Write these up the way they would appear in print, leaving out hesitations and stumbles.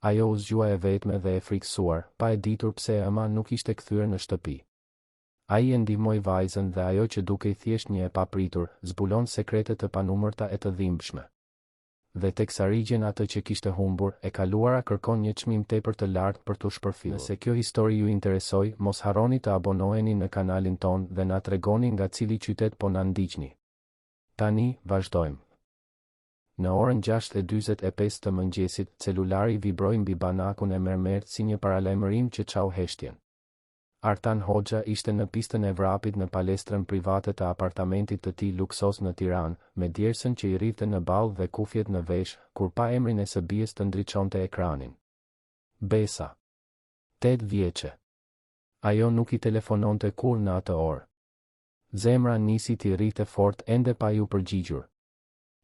Ajo u zgjua e vetme dhe e frikësuar, pa e ditur pse e ëma nuk ishte kthyer në shtëpi. Ai e ndihmoi vajzën dhe ajo që dukej thjesht një e papritur, zbulon sekrete të panumërta e të dhimbshme. Dhe teksa rigjen atë që kishte humbur, e kaluara kërkon një çmim tepër të lartë për t'u shpërfillur. Nëse kjo histori ju interesoi, mos harroni të abonoheni në kanalin tonë dhe na tregoni nga cili qytet po na ndiqni. Tani, vazhdojmë. Në orën 6:45 të mëngjesit, celulari vibroi mbi banakun e mermertë si një paralajmërim që çau heshtjen. Artan Hoxha ishte në pistën e vrapit në palestrën private të apartamentit të tij luksoz në Tiranë, me djersën që i rridhte në ballë dhe kufjet në vesh, kur pa emrin e së bijës të ndriçonte ekranin. Besa. 8 vjeçe. Ajo nuk i telefononte kurrë në atë orë. Zemra nisi t'i rrihte fort ende pa iu përgjigjur.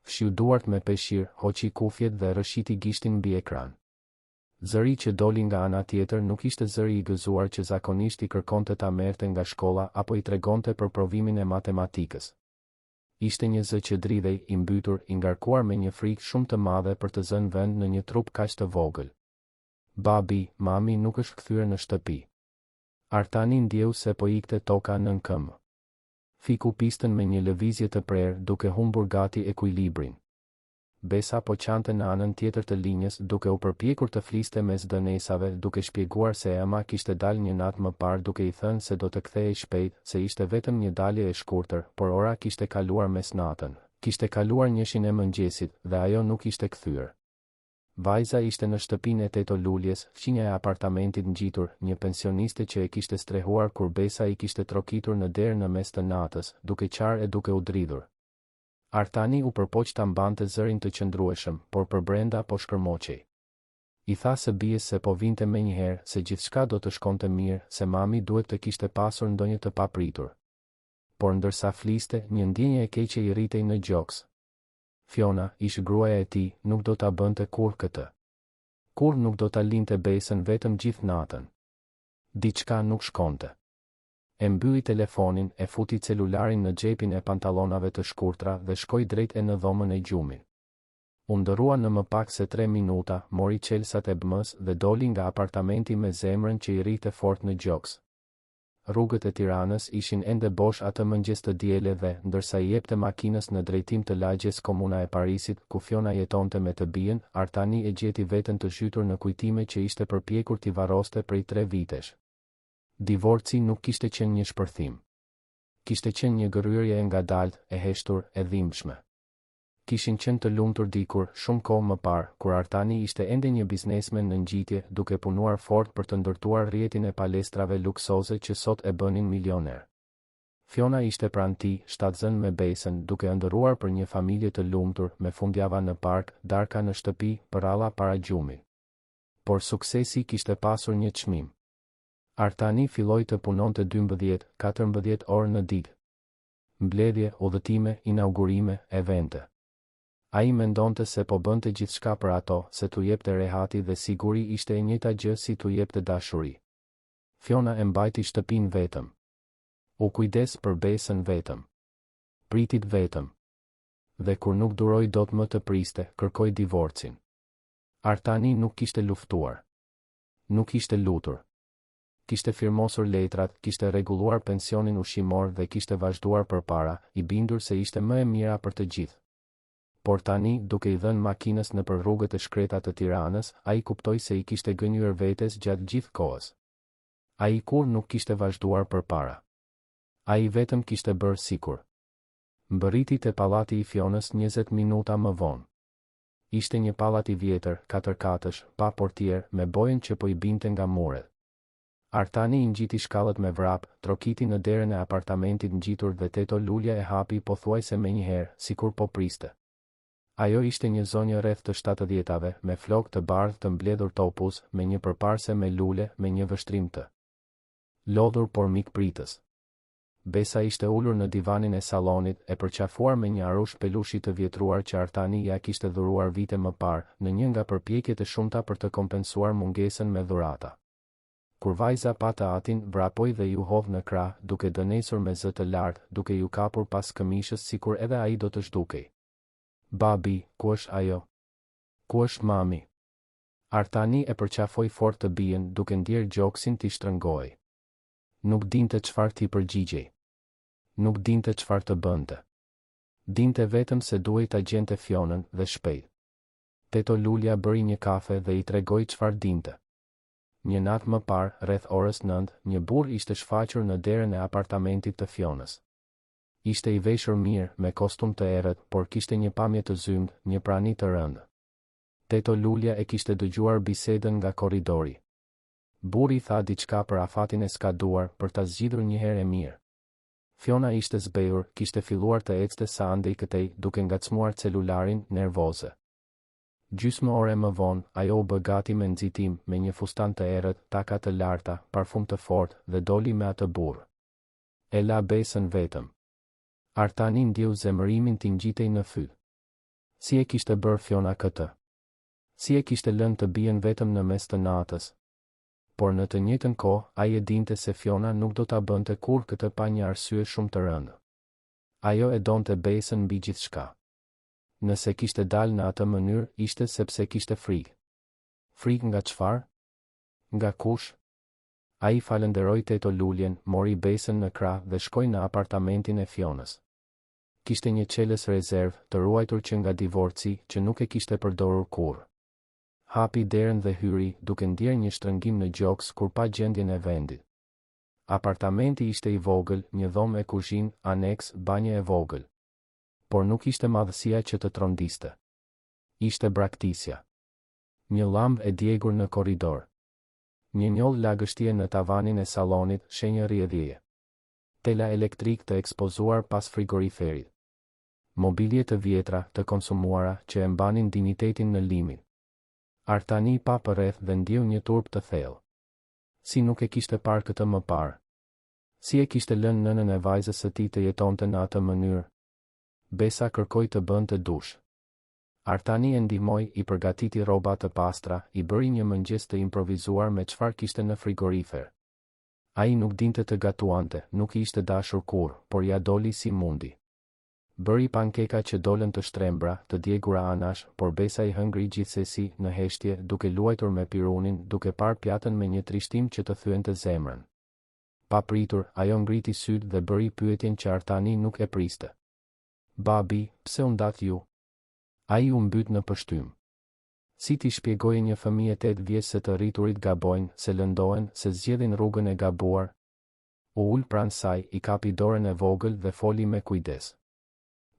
Fshiu duart me peshqir, hoqi kufjet dhe rrëshqiti gishtin mbi ekran. Zëri që doli nga ana tjetër nuk ishte zëri i gëzuar që zakonisht i kërkonte ta merrte nga shkolla apo i tregonte për provimin e matematikës. Ishte një zë që dridhej, i mbytur, i ngarkuar me një frikë shumë të madhe për të zënë vend në një trup kaq të vogël. Babi, mami nuk është kthyer në shtëpi. Artani ndjeu se po i ikte toka nën këmbë. Fiku pistën me një lëvizje të prerë, duke humbur gati ekuilibrin. Besa po qante në anën tjetër të linjës duke u përpjekur të fliste mes dënesave duke shpjeguar se e ëma kishte dalë një natë më parë duke i thënë se do të kthehej shpejt, se ishte vetëm një dalje e shkurtër, por ora kishte kaluar mesnatën. Kishte kaluar njëshin e mëngjesit, dhe ajo nuk ishte kthyer. Vajza ishte në shtëpinë e Teto Luljes, fqinja e apartamentit ngjitur, një pensioniste që e kishte strehuar kur Besa i kishte trokitur në derë në mes të natës, duke qarë e duke u dridhur. Artani u përpoq ta mbante zërin të qëndrueshëm, por përbrenda po shkërmoqej. I tha së bijës se po vinte menjëherë, se gjithçka do të shkonte mirë, se mami duhet të kishte pasur ndonjë të papritur. Por ndërsa fliste, një ndjenjë e keqe i rritej në gjoks. Fiona, ish-gruaja e tij, nuk do ta bënte kurrë këtë. Kurrë nuk do ta linte Besën vetëm gjithë natën. Diçka nuk shkonte. E mbylli telefonin, e futi celularin në xhepin e pantallonave të shkurtra dhe shkoi drejt e në dhomën e gjumit. U ndërrua në më pak se tre minuta, mori çelësat e BMW-së dhe doli nga apartamenti me zemrën që i rrihte fort në gjoks. Rrugët e Tiranës ishin ende bosh atë mëngjes të diele dhe, ndërsa i jepte makinës në drejtim të lagjes Komuna e Parisit, ku Fiona jetonte me të bijën, Artani e gjeti veten të zhytur në kujtime që ishte përpjekur t'i varroste prej tre vitesh. Divorci nuk kishte qenë një shpërthim. Kishte qenë një gërryerje e ngadaltë, e heshtur, e dhimbshme. Kishin qenë të lumtur dikur, shumë kohë më parë, kur Artani ishte ende një biznesmen në ngjitje, duke punuar fort për të ndërtuar rrjetin e palestrave luksoze që sot e bënin milioner. Fiona ishte pranë tij, shtatzënë me Besën, duke ëndërruar për një familje të lumtur, me fundjava në park, darka në shtëpi, përralla para gjumit. Por suksesi kishte pasur një çmim. Artani filloi të punonte 12, 14 orë në ditë. Mbledhje, udhëtime, inaugurime, evente. Ai mendonte se po bënte gjithçka për ato, se t'u jepte rehati dhe siguri ishte e njëjta gjë si t'u jepte dashuri. Fiona e mbajti shtëpinë vetëm. U kujdes për Besën vetëm. Priti vetëm. Dhe kur nuk duroi dot më të priste, kërkoi divorcin. Artani nuk kishte luftuar. Nuk ishte lutur. Kishte firmosur letrat, kishte rregulluar pensionin ushqimor dhe kishte vazhduar përpara, i bindur se ishte më e mira për të gjithë. Por tani, duke i dhënë makinës nëpër rrugët e shkreta të Tiranës, ai kuptoi se i kishte gënjyer vetes gjatë gjithë kohës. Ai kurrë nuk kishte vazhduar përpara. Ai vetëm kishte bërë sikur. Mbërriti te pallati i Fionës 20 minuta më vonë. Ishte një pallat i vjetër, katërkatësh, pa portier, me bojën që po i binte nga muret. Artani i ngjiti shkallët me vrap, trokiti në derën e apartamentit ngjitur dhe Teto Lulja e hapi pothuajse menjëherë, sikur po priste. Ajo ishte një zonjë rreth të shtatëdhjetave, me flokë të bardhë të mbledhur topuz, me një përparëse me lule, me një vështrim të lodhur por mikpritës. Besa ishte ulur në divanin e sallonit, e përqafuar me një arush pelushi të vjetruar që Artani ia kishte dhuruar vite më parë, në një nga përpjekjet e shumta për të kompensuar mungesën me dhurata. Kur vajza pa të atin, vrapoi dhe iu hodh në krah, duke dënesur me zë të lartë, duke iu kapur pas këmishës sikur edhe ai do të zhdukej. Babi, ku është ajo? Ku është mami? Artani e përqafoi fort të bijën duke ndjerë gjoksin t'i shtrëngohej. Nuk dinte çfarë t'i përgjigjej. Nuk dinte çfarë të bënte. Dinte vetëm se duhej ta gjente Fjonën dhe shpejt. Teto Lulja bëri një kafe dhe i tregoi çfarë dinte. Një natë më parë, rreth orës nëntë, një burrë ishte shfaqur në derën e apartamentit të Fjonës. Ishte i veshur mirë, me kostum të errët, por kishte një pamje të zymtë, një prani të rëndë. Teto Lulja e kishte dëgjuar bisedën nga korridori. Burri tha diçka për afatin e skaduar, për ta zgjidhur njëherë e mirë. Fjona ishte zbehur, kishte filluar të ecte sa andej këtej, duke ngacmuar celularin, nervoze. Gjysmë ore më vonë, ajo u bë gati me nxitim, me një fustan të errët, taka të larta, parfum të fortë, dhe doli me atë burrë. E la Besën vetëm. Artani ndjeu zemërimin t'i ngjitej në fyt. Si e kishte bërë Fjona këtë? Si e kishte lënë të bijën vetëm në mes të natës? Por në të njëjtën kohë, ai e dinte se Fjona nuk do ta bënte kurrë këtë pa një arsye shumë të rëndë. Ajo e donte Besën mbi gjithçka. Nëse kishte dalë në atë mënyrë, ishte sepse kishte frikë. Frikë nga çfarë? Nga kush? Ai falënderoi Teto Luljen, mori Besën në krah dhe shkoi në apartamentin e Fjonës. Kishte një çelës rezervë, të ruajtur që nga divorci, që nuk e kishte përdorur kurrë. Hapi derën dhe hyri, duke ndjerë një shtrëngim në gjoks kur pa gjendjen e vendit. Apartamenti ishte i vogël, një dhomë e kuzhinë, aneks, banjë e vogël. Por nuk ishte madhësia që të trondiste. Ishte braktisja. Një llambë e djegur në korridor. Një njollë lagështie në tavanin e sallonit, shenjë rrjedhjeje. Tela elektrikë të ekspozuar pas frigoriferit. Mobilje të vjetra, të konsumuara, që e mbanin dinjitetin në limit. Artani pa përreth dhe ndjeu një turp të thellë. Si nuk e kishte parë këtë më parë? Si e kishte lënë nënën e vajzës së tij të jetonte në atë mënyrë? Besa kërkoi të bënte dush. Artani e ndihmoi, i përgatiti rroba të pastra, i bëri një mëngjes të improvizuar me çfarë kishte në frigorifer. Ai nuk dinte të gatuante, nuk i ishte dashur kurrë, por ia doli si mundi. Bëri pankeka që dolën të shtrembra, të djegura anash, por Besa i hëngri gjithsesi, në heshtje, duke luajtur me pirunin, duke parë pjatën me një trishtim që të thyente zemrën. Papritur, ajo ngriti sytë dhe bëri pyetjen që Artani nuk e priste. Babi, pse u ndatë ju? Ai u mbyt në pështymë. Si t'i shpjegoje një fëmije tetë vjeç se të rriturit gabojnë, se lëndohen, se zgjedhin rrugën e gabuar? U ul pranë saj, i kapi dorën e vogël dhe foli me kujdes.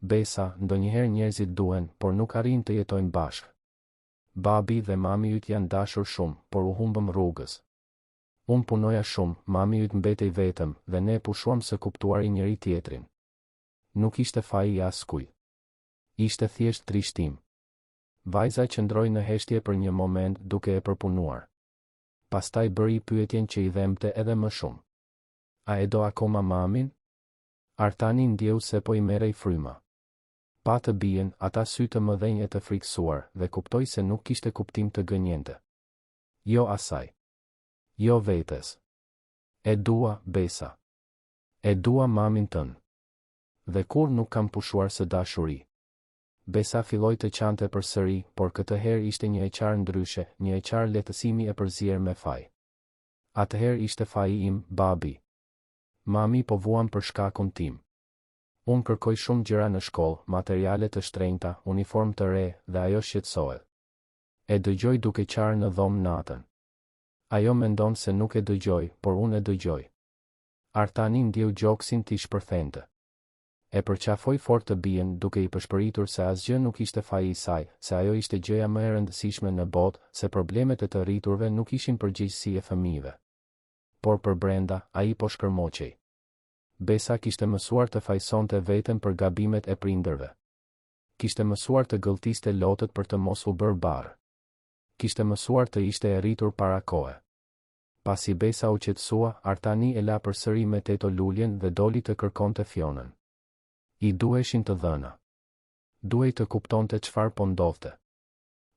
Besa, ndonjëherë njerëzit duhen, por nuk arrijnë të jetojnë bashkë. Babi dhe mami yt janë dashur shumë, por u humbëm rrugës. Unë punoja shumë, mami yt mbetej vetëm, dhe ne pushuam së kuptuari njëri-tjetrin. Nuk ishte faji i askujt. Ishte thjesht trishtim. Vajza qëndroi në heshtje për një moment duke e përpunuar. Pastaj bëri pyetjen që i dhembte edhe më shumë. A e do akoma mamin? Artani ndjeu se po i merrej fryma. Pa të bijën, ata sy të mëdhenj e të frikësuar, dhe kuptoi se nuk kishte kuptim të gënjente. Jo asaj. Jo vetes. E dua, Besa. E dua mamin tënd. Dhe kurrë nuk kam pushuar së dashuri. Besa filloi të qante përsëri, por këtë herë ishte një e qarë ndryshe, një e qarë lehtësimi e përzier me faj. Atëherë ishte faji im, babi. Mami po vuan për shkakun tim. Unë kërkoj shumë gjëra në shkollë, materiale të shtrenjta, uniformë të re, dhe ajo shqetësohet. E dëgjoj duke qarë në dhomë natën. Ajo mendon se nuk e dëgjoj, por unë e dëgjoj. Artani ndjeu gjoksin t'i shpërthente. E përqafoi fort të bijën, duke i pëshpëritur se asgjë nuk ishte faji i saj, se ajo ishte gjëja më e rëndësishme në botë, se problemet e të rriturve nuk ishin përgjegjësi e fëmijëve. Por përbrenda, ai po shkërmoqej. Besa kishte mësuar të fajësonte veten për gabimet e prindërve. Kishte mësuar të gëlltiste lotët për të mos u bërë barrë. Kishte mësuar të ishte e rritur para kohe. Pasi Besa u qetësua, Artani e la përsëri me Teto Luljen dhe doli të kërkonte Fjonën. I duheshin të dhëna. Duhej të kuptonte çfarë po ndodhte.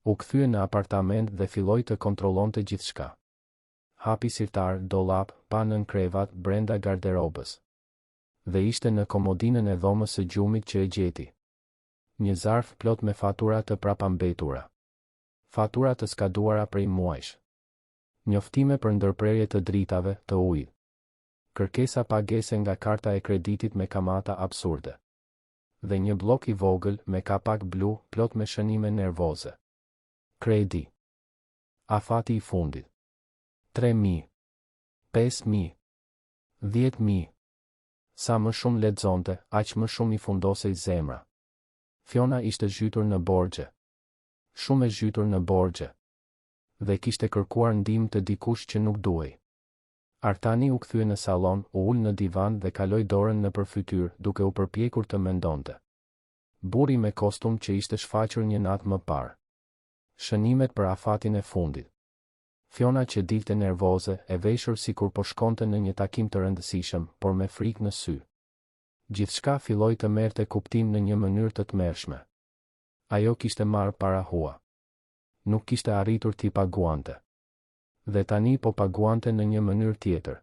U kthye në apartament dhe filloi të kontrollonte gjithçka. Hapi sirtarë, dollapë, pa nën krevat, brenda garderobës. Dhe ishte në komodinën e dhomës së gjumit që e gjeti. Një zarf plot me fatura të prapambetura. Fatura të skaduara prej muajsh. Njoftime për ndërprerje të dritave, të ujit. Kërkesa pagese nga karta e kreditit me kamata absurde. Dhe një bllok i vogël, me kapak blu, plot me shënime nervoze. Kredi. Afati i fundit. 3000. 5000. 10000. Sa më shumë lexonte, aq më shumë i fundosej zemra. Fiona ishte zhytur në borxhe. Shumë e zhytur në borxhe. Dhe kishte kërkuar ndihmë te dikush që nuk duhej. Artani u kthye në sallon, u ul në divan dhe kaloi dorën nëpër fytyrë, duke u përpjekur të mendonte. Burri me kostum që ishte shfaqur një natë më parë. Shënimet për afatin e fundit. Fiona që dilte nervoze, e veshur sikur po shkonte në një takim të rëndësishëm, por me frikë në sy. Gjithçka filloi të merrte kuptim në një mënyrë të tmerrshme. Ajo kishte marrë para hua. Nuk kishte arritur t'i paguante. Dhe tani po paguante në një mënyrë tjetër.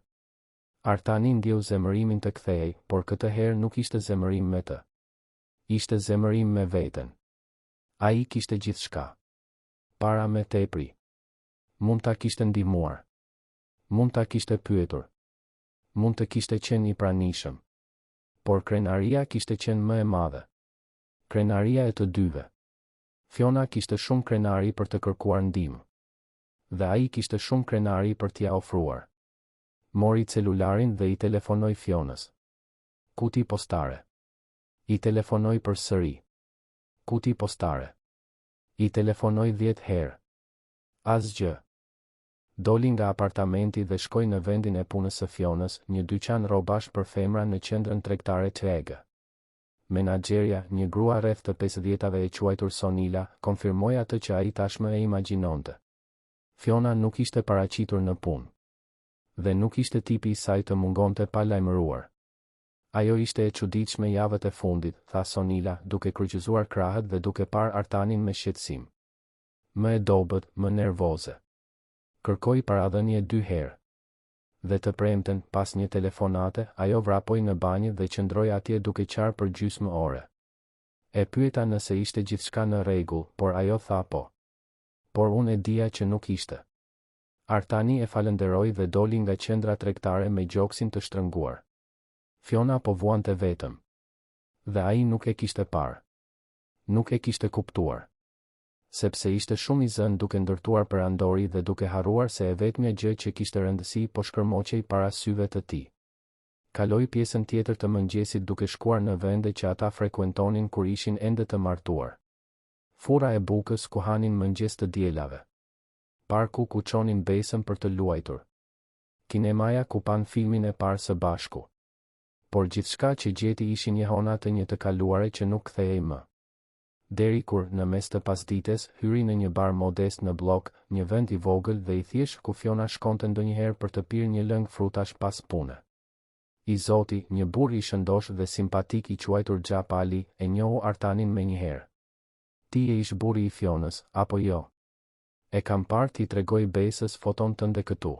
Artani ndjeu zemërimin të kthehej, por këtë herë nuk ishte zemërim me të. Ishte zemërim me veten. Ai kishte gjithçka. Para me tepri. Mund ta kishte ndihmuar. Mund ta kishte pyetur. Mund të kishte qenë i pranishëm. Por krenaria kishte qenë më e madhe. Krenaria e të dyve. Fiona kishte shumë krenari për të kërkuar ndihmë. Dhe ai kishte shumë krenari për t'ia ofruar. Mori celularin dhe i telefonoi Fionës. Kuti postare. I telefonoi përsëri. Kuti postare. I telefonoi 10 herë. Asgjë. Doli nga apartamenti dhe shkoi në vendin e punës së Fionës, një dyqan rrobash për femra në qendrën tregtare Çegë. Menaxherja, një grua rreth të pesëdhjetave e quajtur Sonila, konfirmoi atë që ai tashmë e imagjinonte. Fiona nuk ishte paraqitur në punë. Dhe nuk ishte tipi i saj të mungonte pa lajmëruar. Ajo ishte e çuditshme javët e fundit, tha Sonila, duke kryqëzuar krahët dhe duke parë Artanin me shqetësim. Më e dobët, më nervoze. Kërkoi paradhënie dy herë. Dhe të premten, pas një telefonate, ajo vrapoi në banjë dhe qëndroi atje duke qarë për gjysmë ore. E pyeta nëse ishte gjithçka në rregull, por ajo tha po. Por unë e dija që nuk ishte. Artani e falënderoi dhe doli nga qendra tregtare me gjoksin të shtrënguar. Fiona po vuante vetëm. Dhe ai nuk e kishte parë. Nuk e kishte kuptuar. Sepse ishte shumë i zënë duke ndërtuar perandori dhe duke harruar se e vetmja gjë që kishte rëndësi po shkërmoqej para syve të tij. Kaloi pjesën tjetër të mëngjesit duke shkuar në vende që ata frekuentonin kur ishin ende të martuar. Furra e bukës ku hanin mëngjes të dielave. Parku ku çonin Besën për të luajtur. Kinemaja ku panë filmin e parë së bashku. Por gjithçka që gjeti ishin jehona të një të kaluare që nuk kthehej më. Deri kur, në mes të pasdites, hyri në një bar modest në bllok, një vend i vogël dhe i thjeshtë ku Fiona shkonte ndonjëherë për të pirë një lëng frutash pas pune. I zoti, një burrë i shëndoshë dhe simpatik i quajtur Xha Pali, e njohu Artanin menjëherë. Ti je ish-burri i Fionës, apo jo? E kam parë t'i tregojë Besës foton tënde këtu.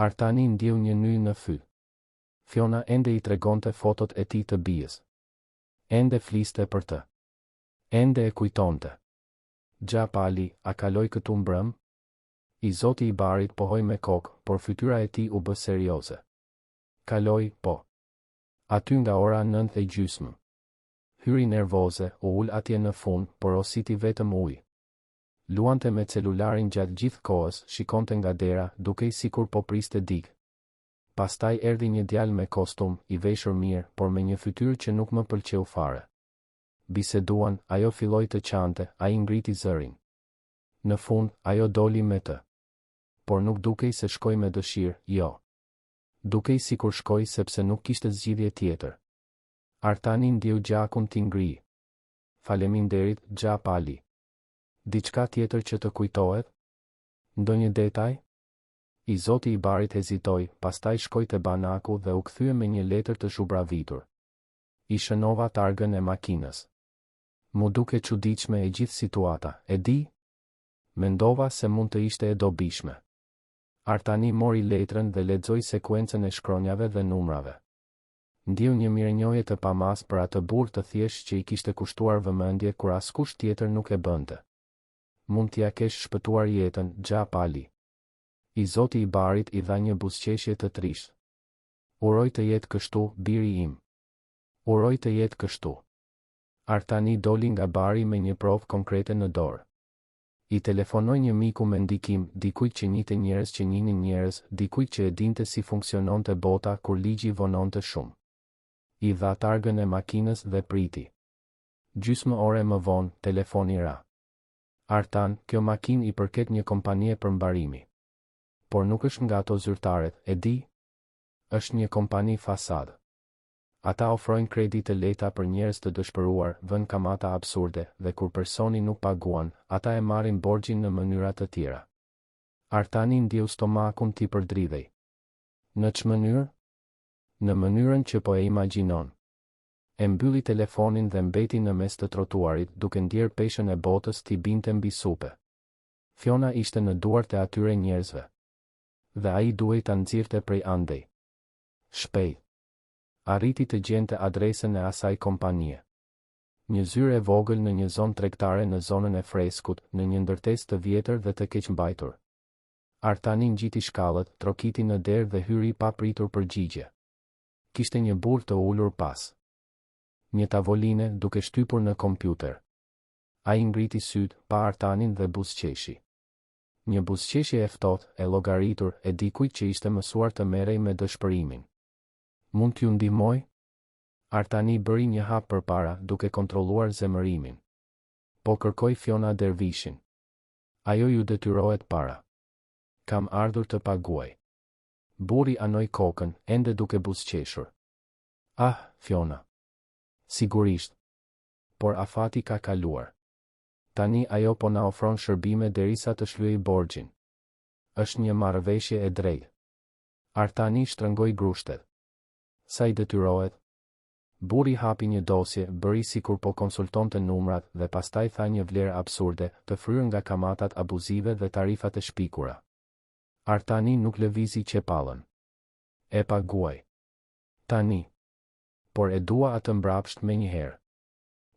Artani ndjeu një nyjë në fyt. Fiona ende i tregonte fotot e tij të bijës. Ende fliste për të. Ende e kujtonte. Xha Pali, a kaloi këtu mbrëmë? I zoti i barit pohoi me kokë, por fytyra e tij u bë serioze. Kaloi, po. Aty nga ora 9:30. Hyri nervoze, u ul atje në fund, porositi vetëm ujë. Luante me celularin gjatë gjithë kohës, shikonte nga dera, dukej sikur po priste dikë. Pastaj erdhi një djalë me kostum, i veshur mirë, por me një fytyrë që nuk më pëlqeu fare. Biseduan, ajo filloi të qante, ai ngriti zërin. Në fund, ajo doli me të. Por nuk dukej se shkoi me dëshirë, jo. Dukej sikur shkoi sepse nuk kishte zgjidhje tjetër. Artani ndjeu gjakun t'i ngrijë. Faleminderit, Xha Pali. Diçka tjetër që të kujtohet? Ndonjë detaj? I zoti i barit hezitoi, pastaj shkoi te banaku dhe u kthye me një letër të zhubravitur. I shënova targën e makinës. M'u duk e çuditshme e gjithë situata, e di? Mendova se mund të ishte e dobishme. Artani mori letrën dhe lexoi sekuencën e shkronjave dhe numrave. Ndjeu një mirënjohje të pamasë për atë burrë të thjeshtë që i kishte kushtuar vëmendje kur askush tjetër nuk e bënte. Mund t'ia kesh shpëtuar jetën, xha Pali. I zoti i barit i dha një buzëqeshje të trishtë. Uroj të jetë kështu, biri im. Uroj të jetë kështu. Artani doli nga bari me një provë konkrete në dorë. I telefonoi një miku me ndikim, dikujt që njihte njerëz që njihnin njerëz, dikujt që e dinte si funksiononte bota kur ligji vononte shumë. I dha targën e makinës dhe priti. Gjysmë ore më vonë, telefoni ra. Artan, kjo makinë i përket një kompanie përmbarimi. Por nuk është nga ato zyrtaret, e di? Është një kompani fasadë. Ata ofrojnë kredi të lehta për njerëz të dëshpëruar, vënë kamata absurde, dhe kur personi nuk paguan, ata e marrin borxhin në mënyra të tjera. Artani ndjeu stomakun t'i përdridhej. Në ç'mënyrë? Në mënyrën që po e imagjinon. E mbylli telefonin dhe mbeti në mes të trotuarit, duke ndjerë peshën e botës t'i binte mbi supe. Fiona ishte në duart e atyre njerëzve. Dhe ai duhej ta nxirrte prej andej. Shpejt. Arriti të gjente adresën e asaj kompanie. Një zyrë e vogël në një zonë tregtare në zonën e Freskut, në një ndërtesë të vjetër dhe të keqmbajtur. Artani ngjiti shkallët, trokiti në derë dhe hyri pa pritur përgjigje. Kishte një burrë të ulur pas një tavoline, duke shtypur në kompjuter. Ai ngriti sytë, pa Artanin dhe buzëqeshi. Një buzëqeshje e ftohtë, e llogaritur, e dikujt që ishte mësuar të merrej me dëshpërimin. Mund t'ju ndihmoj? Artani bëri një hap përpara, duke kontrolluar zemërimin. Po kërkoj Fiona Dervishin. Ajo ju detyrohet para. Kam ardhur të paguaj. Burri anoi kokën, ende duke buzëqeshur. Ah, Fiona. Sigurisht. Por afati ka kaluar. Tani ajo po na ofron shërbime derisa të shlyejë borxhin. Është një marrëveshje e drejtë. Artani shtrëngoi grushtet. Sa i detyrohet? Burri hapi një dosje, bëri sikur po konsultonte numrat dhe pastaj tha një vlerë absurde, të fryrë nga kamatat abuzive dhe tarifat e shpikura. Artani nuk lëvizi qepallën. E paguaj. Tani. Por e dua atë mbrapsht menjëherë.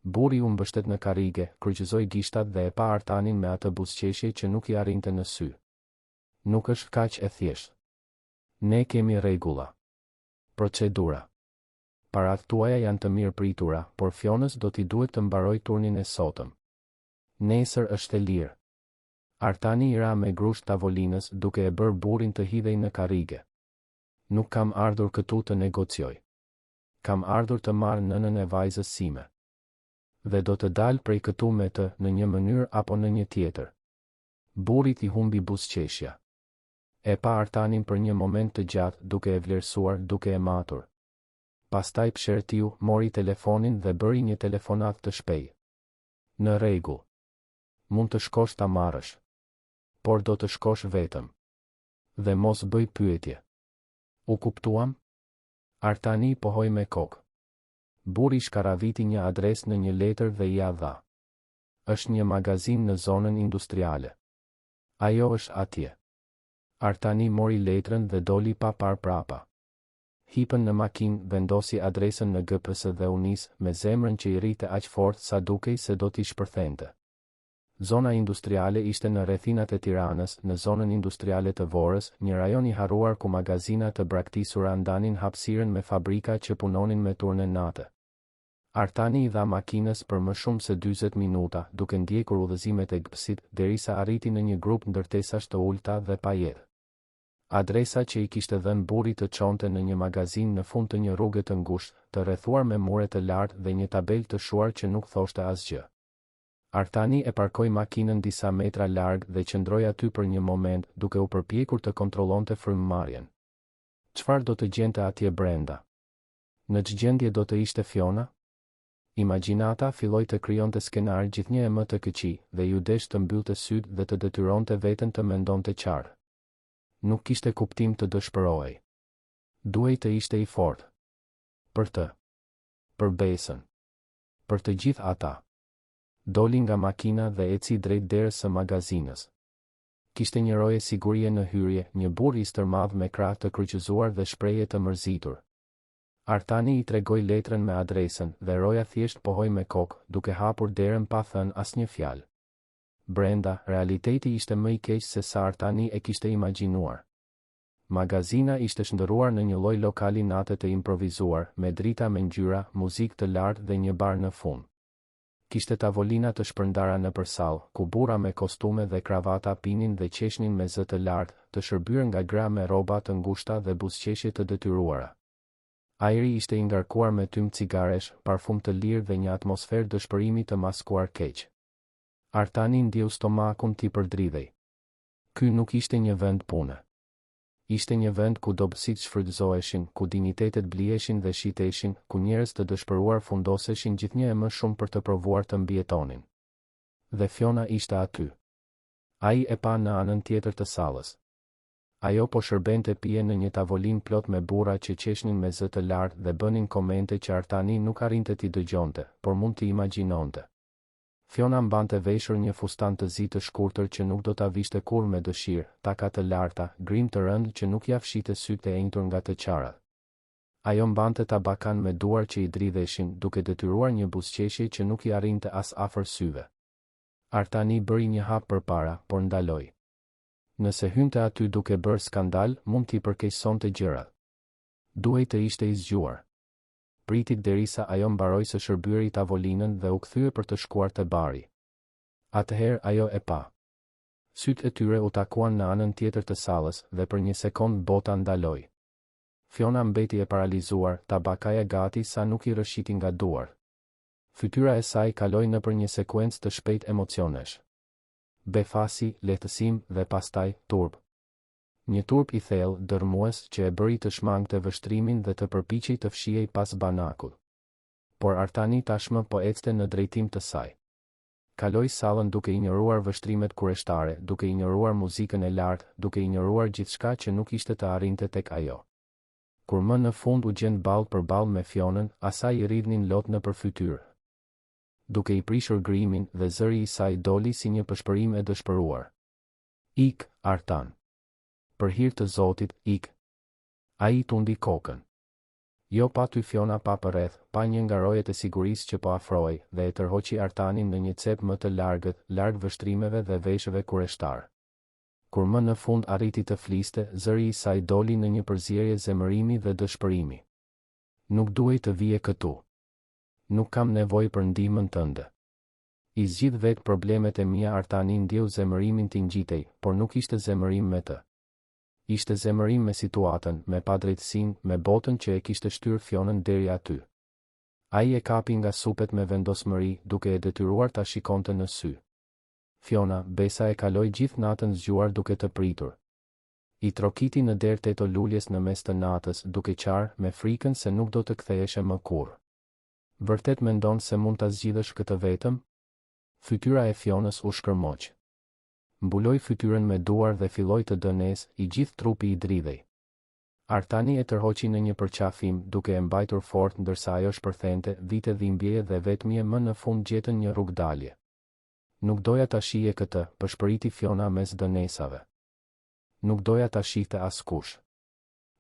Burri u mbështet në karrige, kryqëzoi gishtat dhe e pa Artanin me atë buzëqeshje që nuk i arrinte në sy. Nuk është kaq e thjeshtë. Ne kemi rregulla. Procedura. Paratë tuaja janë të mirëpritura, por Fionës do t'i duhet të mbarojë turnin e sotëm. Nesër është e lirë. Artani i ra me grusht tavolinës duke e bërë burrin të hidhej në karrige. Nuk kam ardhur këtu të negocioj. Kam ardhur të marr nënën e vajzës sime. Dhe do të dal prej këtu me të, në një mënyrë apo në një tjetër. Burrit i humbi buzëqeshja. E pa Artanin për një moment të gjatë, duke e vlerësuar, duke e matur. Pastaj psherëtiu, mori telefonin dhe bëri një telefonatë të shpejtë. Në rregull. Mund të shkosh ta marrësh. Por do të shkosh vetëm. Dhe mos bëj pyetje. U kuptuam? Artani pohoi me kokë. Burri shkarraviti një adresë në një letër dhe ia dha. Është një magazinë në zonën industriale. Ajo është atje. Artani mori letrën dhe doli pa parë prapa. Hipën në makinë, vendosi adresën në GPS dhe u nis, me zemrën që i rrihte aq fort sa dukej se do t'i shpërthente. Zona industriale ishte në rrethinat e Tiranës, në zonën industriale të Vorës, një rajon i harruar ku magazina të braktisura ndanin hapësirën me fabrika që punonin me turne nate. Artani i dha makinës për më shumë se 40 minuta, duke ndjekur udhëzimet e GPS-it, derisa arriti në një grup ndërtesash të ulëta dhe pa jetë. Adresa që i kishte dhënë burri të çonte në një magazinë në fund të një rruge të ngushtë, të rrethuar me mure të lartë dhe një tabelë të shuar që nuk thoshte asgjë. Artani e parkoi makinën disa metra larg dhe qëndroi aty për një moment, duke u përpjekur të kontrollonte frymëmarrjen. Çfarë do të gjente atje brenda? Në ç'gjendje do të ishte Fiona? Imagjinata filloi të krijonte skenarë gjithnjë e më të këqij, dhe iu desh të mbyllte sytë dhe të detyronte veten të mendonte qartë. Nuk kishte kuptim të dëshpërohej. Duhej të ishte i fortë. Për të. Për Besën. Për të gjithë ata. Doli nga makina dhe eci drejt derës së magazinës. Kishte një roje sigurie në hyrje, një burrë i stërmadh me krahë të kryqëzuar dhe shprehje të mërzitur. Artani i tregoi letrën me adresën, dhe roja thjesht pohoi me kokë, duke hapur derën pa thënë asnjë fjalë. Brenda, realiteti ishte më i keq se sa Artani e kishte imagjinuar. Magazina ishte shndërruar në një lloj lokali nate të improvizuar, me drita me ngjyra, muzikë të lartë dhe një bar në fund. Kishte tavolina të shpërndara nëpër sallë, ku burra me kostume dhe kravata pinin dhe qeshnin me zë të lartë, të shërbyer nga gra me rroba të ngushta dhe buzëqeshje të detyruara. Ajri ishte i ngarkuar me tym cigaresh, parfum të lirë dhe një atmosferë dëshpërimi të maskuar keq. Artani ndjeu stomakun t'i përdridhej. Ky nuk ishte një vend pune. Ishte një vend ku dobësitë shfrytëzoheshin, ku dinjitetet bliheshin dhe shiteshin, ku njerëz të dëshpëruar fundoseshin gjithnjë e më shumë për të provuar të mbijetonin. Dhe Fiona ishte aty. Ai e pa në anën tjetër të sallës. Ajo po shërbente pije në një tavolinë plot me burra që qeshnin me zë të lartë dhe bënin komente që Artani nuk arrinte t'i dëgjonte, por mund t'i imagjinonte. Fiona mbante veshur një fustan të zi të shkurtër që nuk do ta vishte kurrë me dëshirë, taka të larta, grim të rëndë që nuk ia fshihte sytë e enjtur nga të qarat. Ajo mbante tabakanë me duar që i dridheshin, duke detyruar një buzëqeshje që nuk i arrinte as afër syve. Artani bëri një hap përpara, por ndaloi. Nëse hynte aty duke bërë skandal, mund t'i përkeqësonte gjërat. Duhej të ishte i zgjuar. Priti derisa ajo mbaroi së shërbyeri tavolinën dhe u kthye për të shkuar te bari. Atëherë ajo e pa. Sytë e tyre u takuan në anën tjetër të sallës dhe për një sekondë bota ndaloi. Fiona mbeti e paralizuar, tabakaja gati sa nuk i rrëshqiti nga duart. Fytyra e saj kaloi nëpër një sekuencë të shpejtë emocionesh. Befasi, lehtësim dhe pastaj, turp. Një turp i thellë, dërrmues, që e bëri të shmangte vështrimin dhe të përpiqej të fshihej pas banakut. Por Artani tashmë po ecte në drejtim të saj. Kaloi sallën duke injoruar vështrimet kureshtare, duke injoruar muzikën e lartë, duke injoruar gjithçka që nuk ishte të arrinte tek ajo. Kur më në fund u gjend ballë për ballë me Fionën, asaj i rridhnin lot nëpër fytyrë, duke i prishur grimin dhe zëri i saj doli si një pëshpërimë e dëshpëruar. Ik, Artan. Për hir të Zotit, ik. Ai tundi kokën. Jo pa ty Fiona pa përreth, pa një nga rojet e sigurisë që po afrohej, dhe e tërhoqi Artanin në një cep më të largët, larg vështrimeve dhe veshëve kureshtarë. Kur më në fund arriti të fliste, zëri i saj doli në një përzierje zemërimi dhe dëshpërimi. Nuk duhej të vije këtu. Nuk kam nevojë për ndihmën tënde. I zgjidh vetë problemet e mia Artani ndjeu zemërimin t'i ngjitej, por nuk ishte zemërim me të. Ishte zemërim me situatën, me padrejtësinë, me botën që e kishte shtyrë Fionën deri aty. Ai e kapi nga supet me vendosmëri, duke e detyruar ta shikonte në sy. Fiona, Besa e kaloi gjithë natën zgjuar duke të pritur. I trokiti në derë teto Luljes në mes të natës, duke qarë, me frikën se nuk do të ktheheshe më kurrë. Vërtet mendon se mund ta zgjidhësh këtë vetëm? Fytyra e Fionës u shkërmoq. Mbuloi fytyrën me duar dhe filloi të dënesë, i gjithë trupi i dridhej. Artani e tërhoqi në një përqafim, duke e mbajtur fort ndërsa ajo shpërthente, vite dhimbjeje dhe vetmie më në fund gjetën një rrugëdalje. Nuk doja ta shihje këtë, pëshpëriti Fiona mes dënesave. Nuk doja ta shihte askush.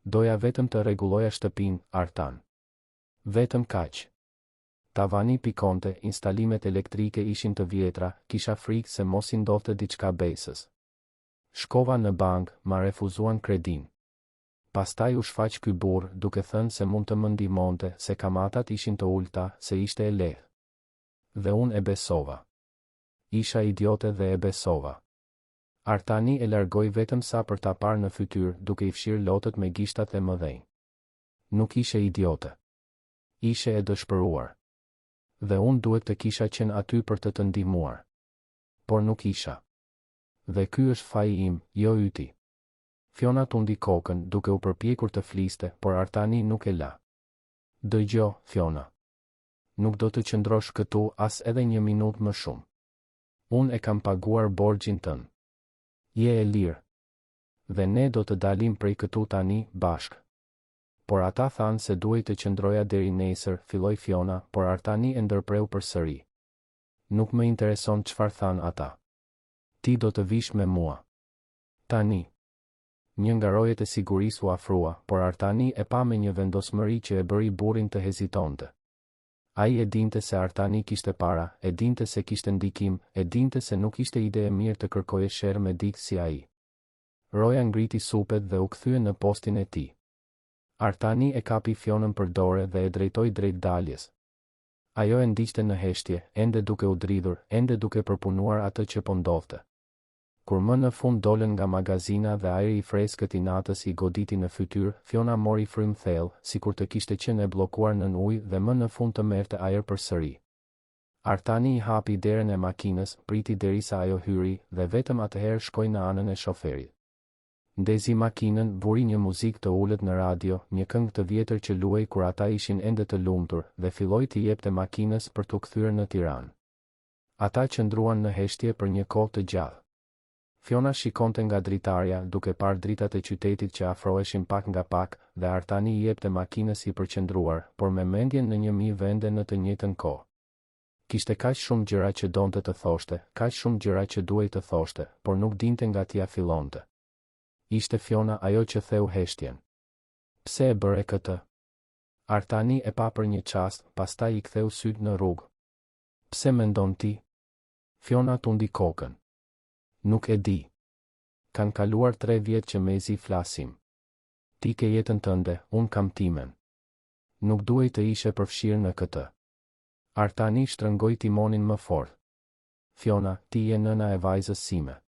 Doja vetëm të rregulloja shtëpinë, Artan. Vetëm kaq. Tavani pikonte, instalimet elektrike ishin të vjetra, kisha frikë se mos i ndodhte diçka Besës. Shkova në bankë, ma refuzuan kredinë. Pastaj u shfaq ky burrë, duke thënë se mund të më ndihmonte, se kamatat ishin të ulëta, se ishte e lehtë. Dhe unë e besova. Isha idiote dhe e besova. Artani e largoi vetëm sa për ta parë në fytyrë, duke i fshirë lotët me gishtat e mëdhenj. Nuk ishe idiote. Ishe e dëshpëruar. Dhe unë duhet të kisha qenë aty për të të ndihmuar. Por nuk isha. Dhe ky është faji im, jo yti. Fiona tundi kokën, duke u përpjekur të fliste, por Artani nuk e la. Dëgjo, Fiona. Nuk do të qëndrosh këtu as edhe një minutë më shumë. Unë e kam paguar borxhin tënd. Je e lirë. Dhe ne do të dalim prej këtu tani, bashkë. Por ata thanë se duhej të qëndroja deri nesër, filloi Fiona, por Artani e ndërpreu përsëri. Nuk më intereson çfarë thanë ata. Ti do të vish me mua. Tani. Një nga rojet e sigurisë u afrua, por Artani e pa me një vendosmëri që e bëri burrin të hezitonte. Ai e dinte se Artani kishte para, e dinte se kishte ndikim, e dinte se nuk ishte ide e mirë të kërkoje sherr me dikë si ai. Roja ngriti supet dhe u kthye në postin e tij. Artani e kapi Fjonën për dore dhe e drejtoi drejt daljes. Ajo e ndiqte në heshtje, ende duke u dridhur, ende duke përpunuar atë që po ndodhte. Kur më në fund dolën nga magazina dhe ajri i freskët i natës i goditi në fytyrë, Fjona mori frymë thellë, sikur të kishte qenë e bllokuar nën ujë dhe më në fund të merrte ajër përsëri. Artani i hapi derën e makinës, priti derisa ajo hyri, dhe vetëm atëherë shkoi në anën e shoferit. Ndezi makinën, vuri një muzikë të ulët në radio, një këngë të vjetër që luhej kur ata ishin ende të lumtur, dhe filloi t'i jepte makinës për t'u kthyer në Tiranë. Ata qëndruan në heshtje për një kohë të gjatë. Fiona shikonte nga dritarja, duke parë dritat e qytetit që afroheshin pak nga pak, dhe Artani i jepte makinës i përqendruar, por me mendjen në 1000 vende në të njëjtën kohë. Kishte kaq shumë gjëra që donte të thoshte, kaq shumë gjëra që duhej të thoshte, por nuk dinte nga t'ia fillonte. Ishte Fiona ajo që theu heshtjen. Pse e bëre këtë? Artani e pa për një çast, pastaj i ktheu sytë në rrugë. Pse mendon ti? Fiona tundi kokën. Nuk e di. Kanë kaluar tre vjet që mezi flasim. Ti ke jetën tënde, unë kam timen. Nuk duhej të ishe përfshirë në këtë. Artani shtrëngoi timonin më fort. Fiona, ti je nëna e vajzës sime.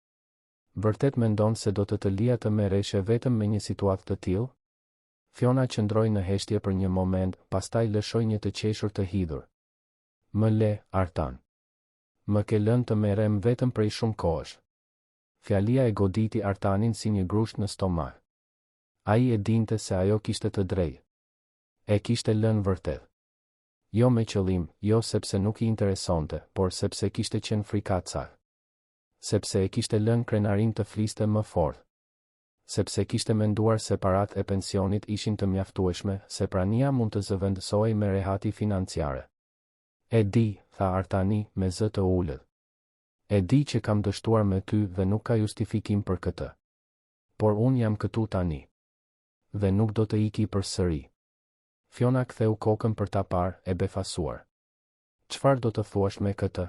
Vërtet mendon se do të të lija të merreshe vetëm me një situatë të tillë? Fiona qëndroi në heshtje për një moment, pastaj lëshoi një të qeshur të hidhur. Më le, Artan. Më ke lënë të merrem vetëm prej shumë kohësh. Fjalia e goditi Artanin si një grusht në stomak. Ai e dinte se ajo kishte të drejtë. E kishte lënë vërtet. Jo me qëllim, jo sepse nuk i interesonte, por sepse kishte qenë frikacak. Sepse e kishte lënë krenarinë të fliste më fort. Sepse kishte menduar se paratë e pensionit ishin të mjaftueshme, se prania mund të zëvendësohej me rehati financiare. E di, tha Artani, me zë të ulët. E di që kam dështuar me ty dhe nuk ka justifikim për këtë. Por unë jam këtu tani. Dhe nuk do të iki përsëri. Fiona ktheu kokën për ta parë, e befasuar. Çfarë do të thuash me këtë?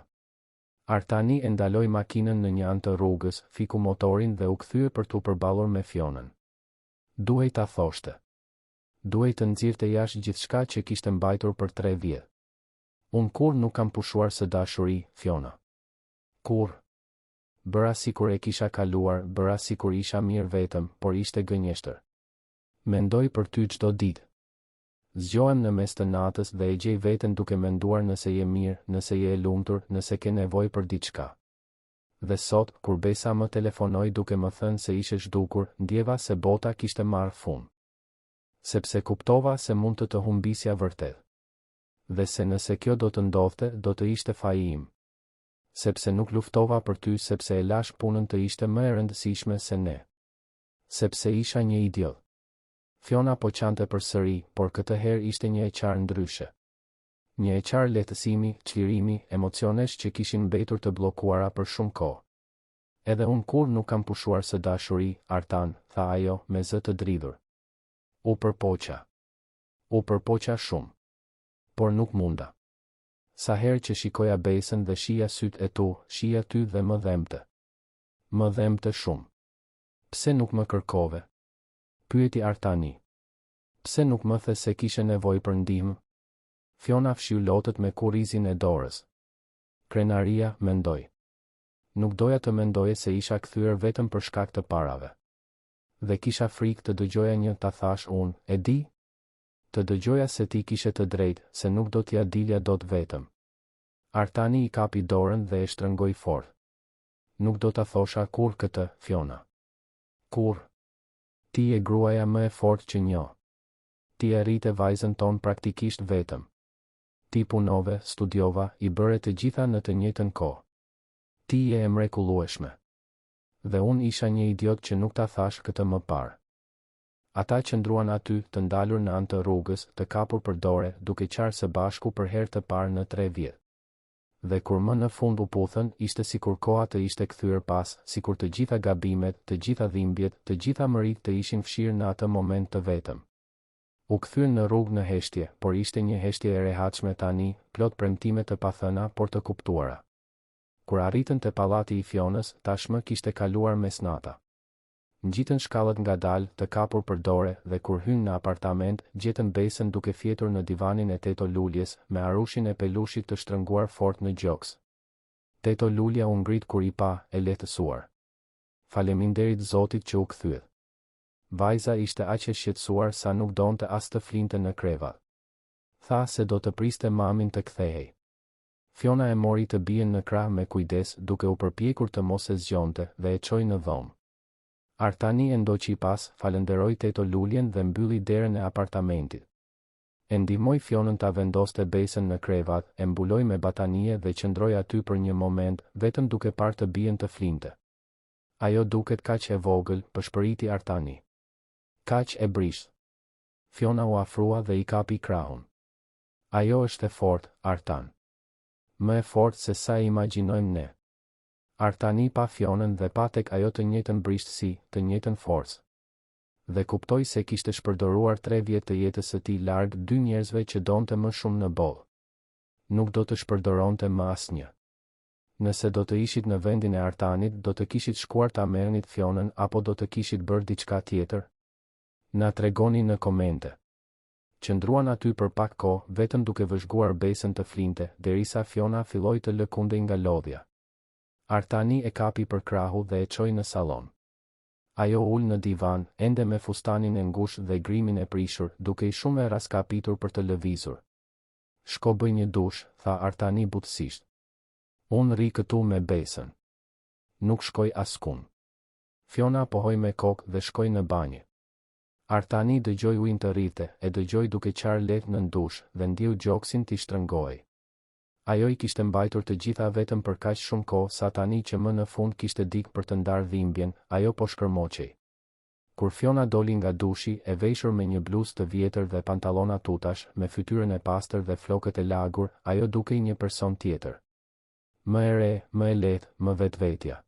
Artani e ndaloi makinën në një anë të rrugës, fiku motorin dhe u kthye për t'u përballur me Fionën. Duhej ta thoshte. Duhej të nxirrte jashtë gjithçka që kishte mbajtur për tre vjet. Unë kurrë nuk kam pushuar së dashuri, Fiona. Kurrë. Bëra sikur e kisha kaluar, bëra sikur isha mirë vetëm, por ishte gënjeshtër. Mendoj për ty çdo ditë. Zgjohem në mes të natës dhe e gjej veten duke menduar nëse je mirë, nëse je e lumtur, nëse ke nevojë për diçka. Dhe sot, kur Besa më telefonoi duke më thënë se ishe zhdukur, ndjeva se bota kishte marrë fund. Sepse kuptova se mund të të humbisja vërtet. Dhe se nëse kjo do të ndodhte, do të ishte faji im. Sepse nuk luftova për ty sepse e lashë punën të ishte më e rëndësishme se ne. Sepse isha një idiot. Fiona po qante përsëri, por këtë herë ishte një e qarë ndryshe. Një e qarë lehtësimi, çlirimi, emocionesh që kishin mbetur të bllokuara për shumë kohë. Edhe unë kurrë nuk kam pushuar së dashuri, Artan, tha ajo, me zë të dridhur. U përpoqa. U përpoqa shumë. Por nuk munda. Sa herë që shikoja Besën dhe shihja sytë e tu, shihja ty dhe më dhembte. Më dhembte shumë. Pse nuk më kërkove? Pyeti Artani. Pse nuk më the se kishe nevojë për ndihmë? Fiona fshiu lotët me kurrizin e dorës. Krenaria, mendoj. Nuk doja të mendoje se isha kthyer vetëm për shkak të parave. Dhe kisha frikë të dëgjoja një ta thashë unë, e di? Të dëgjoja se ti kishe të drejtë, se nuk do t'ia dilja dot vetëm. Artani i kapi dorën dhe e shtrëngoi fort. Nuk do ta thosha kurrë këtë, Fiona. Kurrë. Ti je gruaja më e fortë që njoh. Ti e rrite vajzën tonë praktikisht vetëm. Ti punove, studiova, i bëre të gjitha në të njëjtën kohë. Ti je e mrekullueshme. Dhe unë isha një idiot që nuk ta thashë këtë më parë. Ata qëndruan aty, të ndalur në anë të rrugës, të kapur për dore, duke qarë së bashku për herë të parë në tre vjet. Dhe kur më në fund u puthën, ishte sikur koha të ishte kthyer pas, sikur të gjitha gabimet, të gjitha dhimbjet, të gjitha mëritë të ishin fshirë në atë moment të vetëm. U kthyen në rrugë në heshtje, por ishte një heshtje e rehatshme tani, plot premtime të pathëna, por të kuptuara. Kur arritën te pallati i Fjonës, tashmë kishte kaluar mesnata. Ngjitën shkallët ngadalë, të kapur për dore, dhe kur hynë në apartament, gjetën Besën duke fjetur në divanin e Teto Luljes, me arushin e pelushit të shtrënguar fort në gjoks. Teto Lulja u ngrit kur i pa, e lehtësuar. Faleminderit Zotit që u kthyet. Vajza ishte aq e shqetësuar sa nuk donte as të flinte në krevat. Tha se do të priste mamin të kthehej. Fjona e mori të bijën në krah me kujdes duke u përpjekur të mos e zgjonte dhe e çoi në dhomë. Artani e ndoqi pas, falënderoi Teto Luljen dhe mbylli derën e apartamentit. E ndihmoi Fjonën ta vendoste Besën në krevat, e mbuloi me batanije dhe qëndroi aty për një moment, vetëm duke parë të bijën të flinte. Ajo duket kaq e vogël, pëshpëriti Artani. Kaq e brishtë. Fjona u afrua dhe i kapi krahun. Ajo është e fortë, Artan. Më e fortë se sa e imagjinojmë ne. Artani pa Fjonën dhe pa tek ajo të njëjtën brishtësi, të njëjtën forcë. Dhe kuptoi se kishte shpërdoruar tre vjet të jetës së tij larg dy njerëzve që donte më shumë në botë. Nuk do të shpërdoronte më asnjë. Nëse do të ishit në vendin e Artanit, do të kishit shkuar ta merrnit Fjonën apo do të kishit bërë diçka tjetër? Na tregoni në komente. Qëndruan aty për pak kohë, vetëm duke vëzhguar Besën të flinte, derisa Fjona filloi të lëkundej nga lodhja. Artani e kapi për krahu dhe e çoi në sallon. Ajo u ul në divan, ende me fustanin e ngushtë dhe grimin e prishur, dukej shumë e rraskapitur për të lëvizur. Shko bëj një dush, tha Artani butësisht. Unë rri këtu me Besën. Nuk shkoj askund. Fjona pohoi me kokë dhe shkoi në banjë. Artani dëgjoi ujin të rridhte, e dëgjoi duke qarë lehtë nën dush, dhe ndjeu gjoksin t'i shtrëngohej. Ajo i kishte mbajtur të gjitha vetëm për kaq shumë kohë sa tani që më në fund kishte dikë për të ndarë dhimbjen, ajo po shkërmoqej. Kur Fjona doli nga dushi, e veshur me një bluzë të vjetër dhe pantallona tutash, me fytyrën e pastër dhe flokët e lagur, ajo dukej një person tjetër. Më e re, më e lehtë, më vetvetja.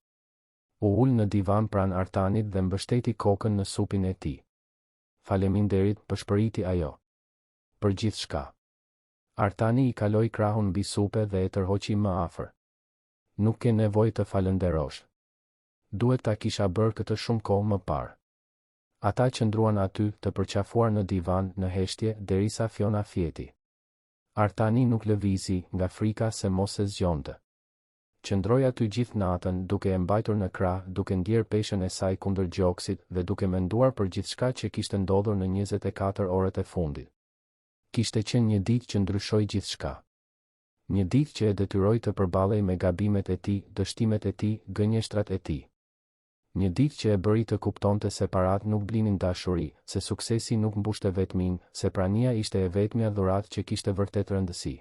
U ul në divan pranë Artanit dhe mbështeti kokën në supin e tij. Faleminderit, pëshpëriti ajo. Për gjithçka. Artani i kaloi krahun mbi supe dhe e tërhoqi më afër. Nuk ke nevojë të falënderosh. Duhet ta kisha bërë këtë shumë kohë më parë. Ata qëndruan aty, të përqafuar në divan, në heshtje, derisa Fjona fjeti. Artani nuk lëvizi, nga frika se mos e zgjonte. Qëndroi aty gjithë natën, duke e mbajtur në krah, duke ndjerë peshën e saj kundër gjoksit dhe duke menduar për gjithçka që kishte ndodhur në 24 orët e fundit. Kishte qenë një ditë që ndryshoi gjithçka. Një ditë që e detyroi të përballej me gabimet e tij, dështimet e tij, gënjeshtrat e tij. Një ditë që e bëri të kuptonte se paratë nuk blinin dashuri, se suksesi nuk mbushte vetminë, se prania ishte e vetmja dhuratë që kishte vërtet rëndësi.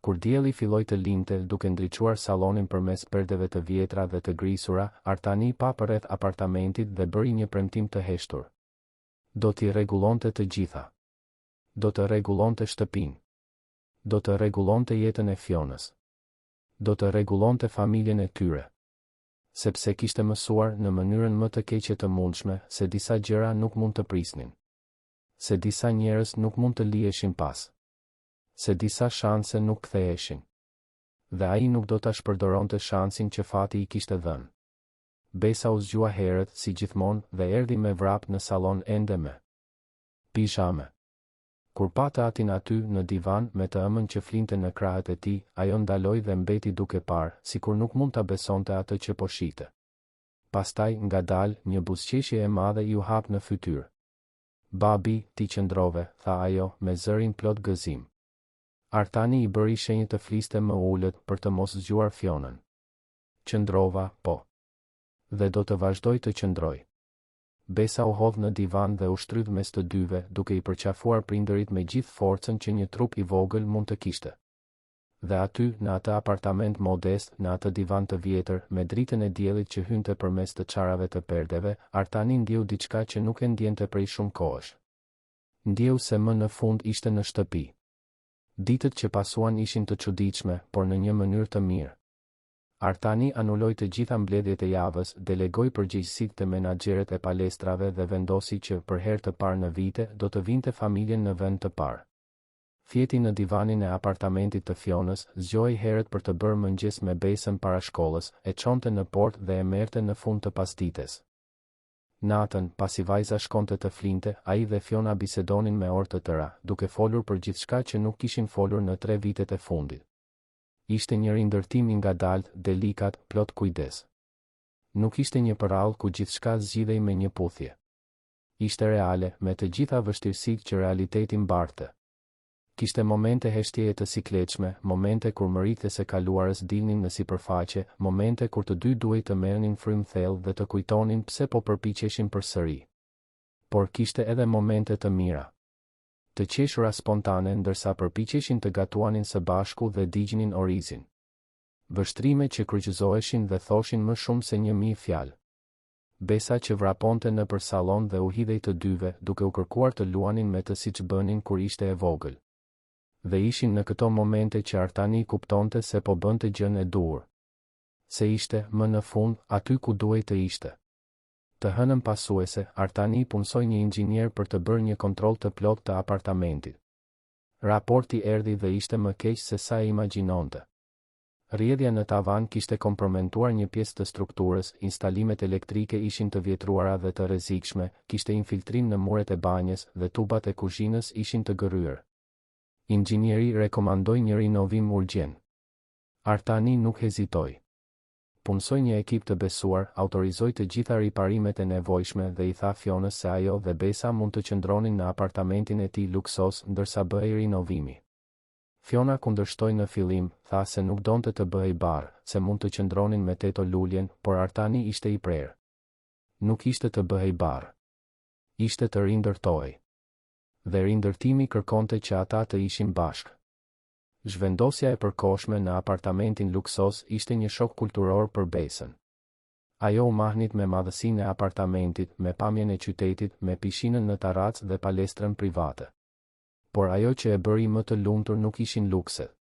Kur dielli filloi të lindte, duke ndriçuar sallonin përmes perdeve të vjetra dhe të grisura, Artani pa përreth apartamentit dhe bëri një premtim të heshtur. Do t'i rregullonte të gjitha. Do të rregullonte shtëpinë. Do të rregullonte jetën e Fjonës. Do të rregullonte familjen e tyre. Sepse kishte mësuar, në mënyrën më të keqe të mundshme, se disa gjëra nuk mund të prisnin. Se disa njerëz nuk mund të liheshin pas. Se disa shanse nuk ktheheshin. Dhe ai nuk do ta shpërdoronte shansin që fati i kishte dhënë. Besa u zgjua herët, si gjithmonë, dhe erdhi me vrap në sallon ende me pizhame. Kur pa të atin aty, në divan, me të ëmën që flinte në krahët e tij, ajo ndaloi dhe mbeti duke parë, sikur nuk mund ta besonte atë që po shihte. Pastaj, ngadalë, një buzëqeshje e madhe iu hap në fytyrë. Babi, ti qëndrove, tha ajo, me zërin plot gëzim. Artani i bëri shenjë të fliste më ulët, për të mos zgjuar Fjonën. Qëndrova, po. Dhe do të vazhdoj të qëndroj. Besa u hodh në divan dhe u shtrydh mes të dyve, duke i përqafuar prindërit me gjithë forcën që një trup i vogël mund të kishte. Dhe aty, në atë apartament modest, në atë divan të vjetër, me dritën e diellit që hynte përmes të çarave të perdeve, Artani ndjeu diçka që nuk e ndjente prej shumë kohësh. Ndjeu se më në fund ishte në shtëpi. Ditët që pasuan ishin të çuditshme, por në një mënyrë të mirë. Artani anuloi të gjitha mbledhjet e javës, delegoi përgjegjësitë te menaxherët e palestrave dhe vendosi që, për herë të parë në vite, do të vinte familjen në vend të parë. Fjeti në divanin e apartamentit të Fjonës, zgjohej herët për të bërë mëngjes me Besën para shkollës, e çonte në portë dhe e merrte në fund të pasdites. Natën, pasi vajza shkonte të flinte, ai dhe Fjona bisedonin me orë të tëra, duke folur për gjithçka që nuk kishin folur në tre vitet e fundit. Ishte një rindërtim i ngadaltë, delikat, plot kujdes. Nuk ishte një përrallë ku gjithçka zgjidhej me një puthje. Ishte reale, me të gjitha vështirësitë që realiteti mbartte. Kishte momente heshtjeje të sikletshme, momente kur mëritë e së kaluarës dilnin në sipërfaqe, momente kur të dy duhej të merrnin frymë thellë dhe të kujtonin pse po përpiqeshin përsëri. Por kishte edhe momente të mira. Të qeshura spontane ndërsa përpiqeshin të gatuanin së bashku dhe digjnin orizin. Vështrime që kryqëzoheshin dhe thoshin më shumë se 1000 fjalë. Besa që vraponte nëpër sallon dhe u hidhej të dyve, duke u kërkuar të luanin me të siç bënin kur ishte e vogël. Dhe ishin në këto momente që Artani kuptonte se po bënte gjënë e duhur. Se ishte, më në fund, aty ku duhej të ishte. Të hënën pasuese, Artani punësoi një inxhinier për të bërë një kontroll të plotë të apartamentit. Raporti erdhi dhe ishte më keq se sa e imagjinonte. Rrjedhja në tavan kishte kompromentuar një pjesë të strukturës, instalimet elektrike ishin të vjetruara dhe të rrezikshme, kishte infiltrim në muret e banjës dhe tubat e kuzhinës ishin të gërryer. Inxhinieri rekomandoi një rinovim urgjent. Artani nuk hezitoi. Punësoi një ekip të besuar, autorizoi të gjitha riparimet e nevojshme dhe i tha Fjonës se ajo dhe Besa mund të qëndronin në apartamentin e tij luksoz ndërsa bëhej rinovimi. Fjona kundërshtoi në fillim, tha se nuk donte të bëhej barrë, se mund të qëndronin me teto Luljen, por Artani ishte i prerë. Nuk ishte të bëhej barrë. Ishte të rindërtohej. Dhe rindërtimi kërkonte që ata të ishin bashkë. Zhvendosja e përkohshme në apartamentin luksoz ishte një shok kulturor për Besën. Ajo u mahnit me madhësinë e apartamentit, me pamjen e qytetit, me pishinën në tarracë dhe palestrën private. Por ajo që e bëri më të lumtur nuk ishin lukset.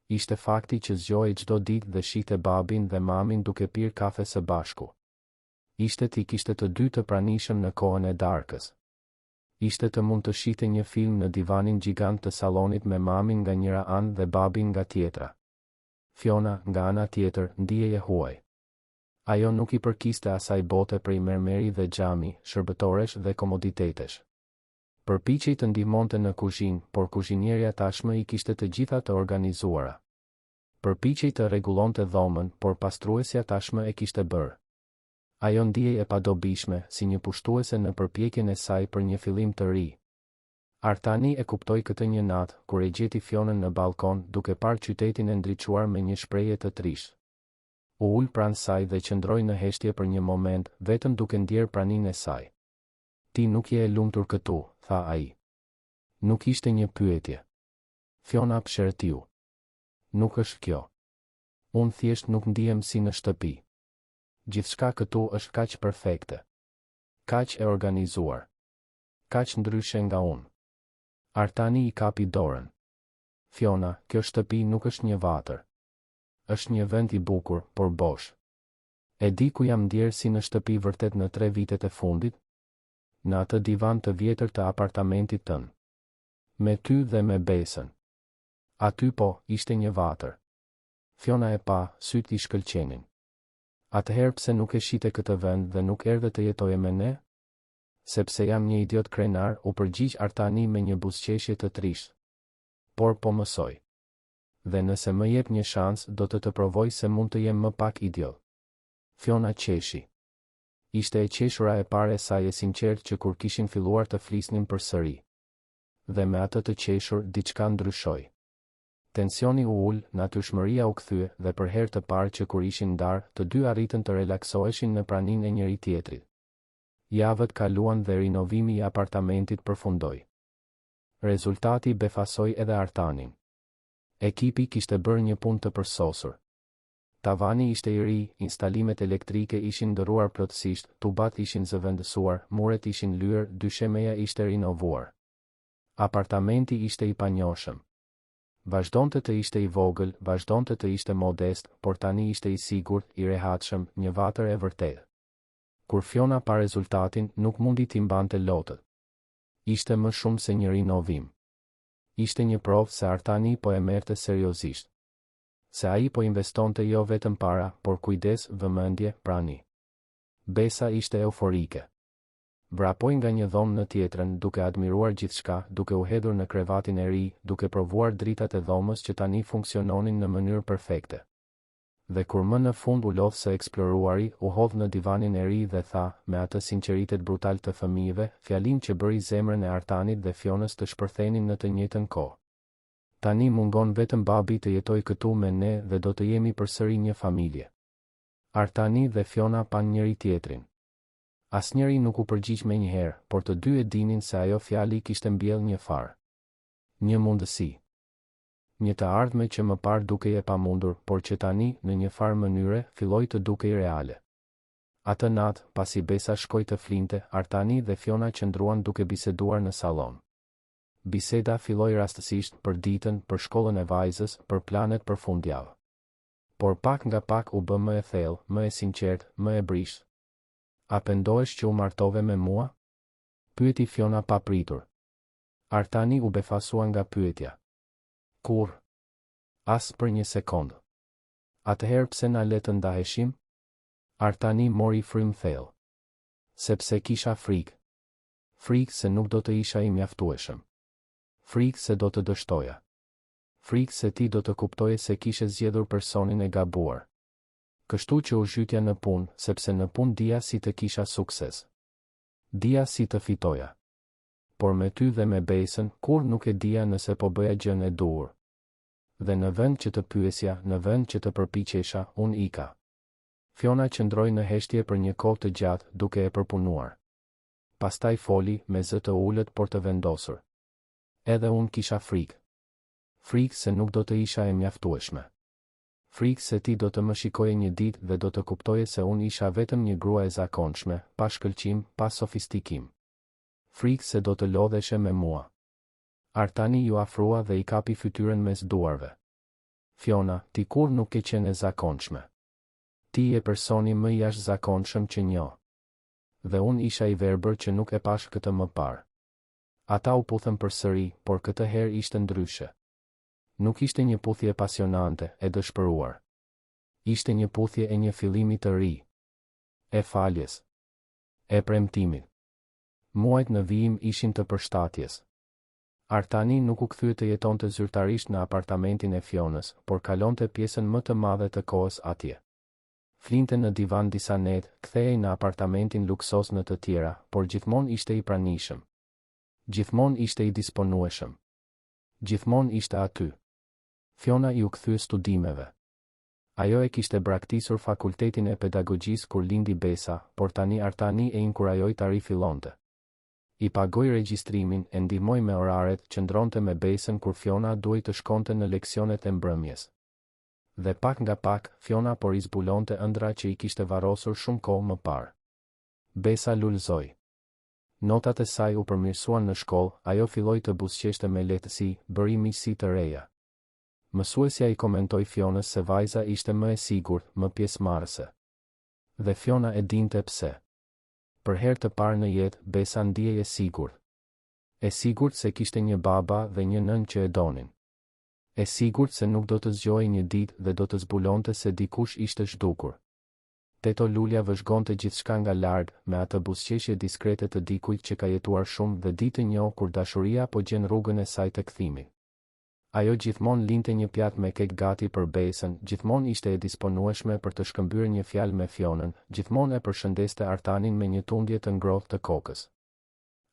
Ishte fakti që zgjohej çdo ditë dhe shihte babin dhe mamin duke pirë kafe së bashku. Ishte t'i kishte të dy të pranishëm në kohën e darkës. Ishte të mund të shihte një film në divanin gjigant të sallonit me mamin nga njëra anë dhe babin nga tjetra. Fiona, nga ana tjetër, ndihej e huaj. Ajo nuk i përkiste asaj bote prej mermeri dhe xhami, shërbëtoresh dhe komoditetesh. Përpiqej të ndihmonte në kuzhinë, por kuzhinierja tashmë i kishte të gjitha të organizuara. Përpiqej të rregullonte dhomën, por pastruesja tashmë e kishte bërë. Ajo ndihej e padobishme, si një pushtuese në përpjekjen e saj për një fillim të ri. Artani e kuptoi këtë një natë, kur e gjeti Fjonën në ballkon, duke parë qytetin e ndriçuar me një shprehje të trishtë. U ul pranë saj dhe qëndroi në heshtje për një moment, vetëm duke ndjerë praninë e saj. Ti nuk je e lumtur këtu, tha ai. Nuk ishte një pyetje. Fiona psherëtiu. Nuk është kjo. Unë thjesht nuk ndihem si në shtëpi. Gjithçka këtu është kaq perfekte. Kaq e organizuar. Kaq ndryshe nga unë. Artani i kapi dorën. Fiona, kjo shtëpi nuk është një vatër. Është një vend i bukur, por bosh. E di ku jam ndjerë si në shtëpi vërtet në tre vitet e fundit? Në atë divan të vjetër të apartamentit tënd. Me ty dhe me Besën. Aty po, ishte një vatër. Fiona e pa, sytë i shkëlqenin. Atëherë pse nuk e shite këtë vend dhe nuk erdhe të jetoje me ne? Sepse jam një idiot krenar, u përgjigj Artani me një buzëqeshje të trishtë. Por po mësoj. Dhe nëse më jep një shans, do të të provoj se mund të jem më pak idiot. Fiona qeshi. Ishte e qeshura e parë e saj e sinqertë që kur kishin filluar të flisnin përsëri. Dhe me atë të qeshur, diçka ndryshoi. Tensioni u ul, natyrshmëria u kthye, dhe për herë të parë që kur ishin ndarë, të dy arritën të relaksoheshin në praninë e njëri-tjetrit. Javët kaluan dhe rinovimi i apartamentit përfundoi. Rezultati befasoi edhe Artanin. Ekipi kishte bërë një punë të përsosur. Tavani ishte i ri, instalimet elektrike ishin ndërruar plotësisht, tubat ishin zëvendësuar, muret ishin lyer, dyshemeja ishte rinovuar. Apartamenti ishte i panjohshëm. Vazhdonte të ishte i vogël, vazhdonte të ishte modest, por tani ishte i sigurt, i rehatshëm, një vatër e vërtetë. Kur Fiona pa rezultatin, nuk mundi t'i mbante lotët. Ishte më shumë se një rinovim. Ishte një provë se Artani po e merrte seriozisht. Se ai po investonte jo vetëm para, por kujdes, vëmendje, prani. Besa ishte euforike. Vrapoi nga një dhomë në tjetrën, duke admiruar gjithçka, duke u hedhur në krevatin e ri, duke provuar dritat e dhomës që tani funksiononin në mënyrë perfekte. Dhe kur më në fund u lodh së eksploruari, u hodh në divanin e ri dhe tha, me atë sinqeritet brutal të fëmijëve, fjalinë që bëri zemrën e Artanit dhe Fionës të shpërthenin në të njëjtën kohë. Tani mungon vetëm babi të jetojë këtu me ne dhe do të jemi përsëri një familje. Artani dhe Fiona panë njëri-tjetrin. Asnjëri nuk u përgjigj menjëherë, por të dy e dinin se ajo fjali kishte mbjellë një farë. Një mundësi. Një të ardhme që më parë dukej e pamundur, por që tani, në një farë mënyre, filloi të dukej reale. Atë natë, pasi Besa shkoi të flinte, Artani dhe Fiona qëndruan duke biseduar në sallon. Biseda filloi rastësisht, për ditën, për shkollën e vajzës, për planet për fundjavë. Por pak nga pak u bë më e thellë, më e sinqertë, më e brishtë. A pendohesh që u martove me mua? Pyeti Fiona papritur. Artani u befasua nga pyetja. Kurrë. As për një sekondë. Atëherë pse na le të ndaheshim? Artani mori frymë thellë. Sepse kisha frikë. Frikë se nuk do të isha i mjaftueshëm. Frikë se do të dështoja. Frikë se ti do të kuptoje se kishe zgjedhur personin e gabuar. Kështu që u zhytja në punë, sepse në punë dija si të kisha sukses. Dija si të fitoja. Por me ty dhe me Besën, kurrë nuk e dija nëse po bëja gjënë e duhur. Dhe në vend që të pyesja, në vend që të përpiqesha, unë ika. Fiona qëndroi në heshtje për një kohë të gjatë, duke e përpunuar. Pastaj foli, me zë të ulët por të vendosur. Edhe unë kisha frikë. Frikë se nuk do të isha e mjaftueshme. Frikë se ti do të më shikoje një ditë dhe do të kuptoje se unë isha vetëm një grua e zakonshme, pa shkëlqim, pa sofistikim. Frikë se do të lodheshe me mua. Artani iu afrua dhe i kapi fytyrën mes duarve. Fiona, ti kurrë nuk ke qenë e zakonshme. Ti je personi më i jashtëzakonshëm që njoh. Dhe unë isha i verbër që nuk e pashë këtë më parë. Ata u puthën përsëri, por këtë herë ishte ndryshe. Nuk ishte një puthje pasionante, e dëshpëruar. Ishte një puthje e një fillimi të ri. E faljes. E premtimit. Muajt në vijim ishin të përshtatjes. Artani nuk u kthye të jetonte zyrtarisht në apartamentin e Fionës, por kalonte pjesën më të madhe të kohës atje. Flinte në divan disa netë, kthehej në apartamentin luksoz në të tjera, por gjithmonë ishte i pranishëm. Gjithmonë ishte i disponueshëm. Gjithmonë ishte aty. Fiona iu kthye studimeve. Ajo e kishte braktisur fakultetin e pedagogjisë kur lindi Besa, por tani Artani e inkurajoi ta rifillonte. I pagoi regjistrimin, e ndihmoi me oraret, qëndronte me Besën kur Fiona duhej të shkonte në leksionet e mbrëmjes. Dhe pak nga pak, Fiona po rizbulonte ëndrra që i kishte varrosur shumë kohë më parë. Besa lulëzoi. Notat e saj u përmirësuan në shkollë, ajo filloi të buzëqeshte me lehtësi, bëri miqësi të reja. Mësuesja i komentoi Fionës se vajza ishte më e sigurt, më pjesëmarrëse. Dhe Fiona e dinte pse. Për herë të parë në jetë, Besa ndihej e sigurt. E sigurt se kishte një baba dhe një nënë që e donin. E sigurt se nuk do të zgjohej një ditë dhe do të zbulonte se dikush ishte zhdukur. Teto Lulja vëzhgonte gjithçka nga larg, me atë buzëqeshje diskrete të dikujt që ka jetuar shumë dhe di të njohë kur dashuria po gjen rrugën e saj të kthimit. Ajo gjithmonë linte një pjatë me kek gati për Besën, gjithmonë ishte e disponueshme për të shkëmbyer një fjalë me Fionën, gjithmonë e përshëndeste Artanin me një tundje të ngrohtë të kokës.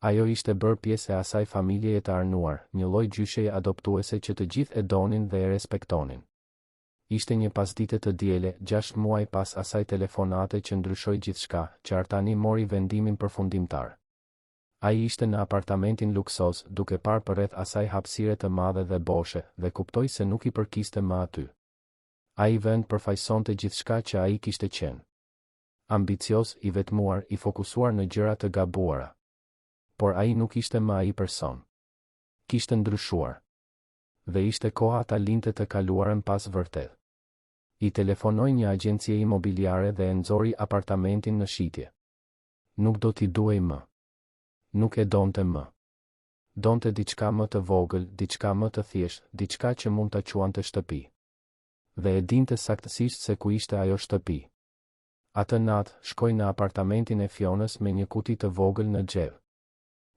Ajo ishte bërë pjesë e asaj familjeje të arnuar, një lloj gjysheje adoptuese që të gjithë e donin dhe e respektonin. Ishte një pasdite të diele, gjashtë muaj pas asaj telefonate që ndryshoi gjithçka, që Artani mori vendimin përfundimtar. Ai ishte në apartamentin luksoz, duke parë përreth asaj hapësire të madhe dhe boshe, dhe kuptoi se nuk i përkiste më aty. Ai vend përfaqësonte gjithçka që ai kishte qenë. Ambicioz, i vetmuar, i fokusuar në gjëra të gabuara. Por ai nuk ishte më ai person. Kishte ndryshuar. Dhe ishte koha ta linte të kaluarën pas vërtet. I telefonoi një agjencie imobiliare dhe e nxori apartamentin në shitje. Nuk do t'i duhej më. Nuk e donte më. Donte diçka më të vogël, diçka më të thjeshtë, diçka që mund ta quante shtëpi. Dhe e dinte saktësisht se ku ishte ajo shtëpi. Atë natë, shkoi në apartamentin e Fionës me një kuti të vogël në xhep.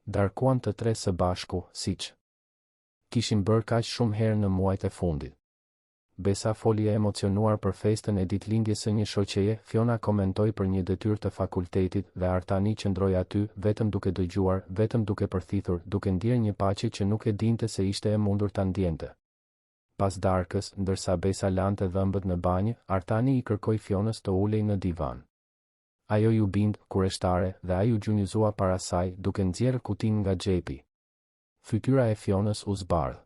Darkuan të tre së bashku, siç kishin bërë kaq shumë herë në muajt e fundit. Besa foli e emocionuar për festën e ditëlindjes së një shoqeje, Fiona komentoi për një detyrë të fakultetit dhe Artani qëndroi aty, vetëm duke dëgjuar, vetëm duke përthithur, duke ndjerë një paqe që nuk e dinte se ishte e mundur ta ndjente. Pas darkës, ndërsa Besa lante dhëmbët në banjë, Artani i kërkoi Fionës të ulej në divan. Ajo iu bind, kureshtare, dhe ai u gjunjëzua para saj, duke nxjerrë kutinë nga xhepi. Fytyra e Fionës u zbardh.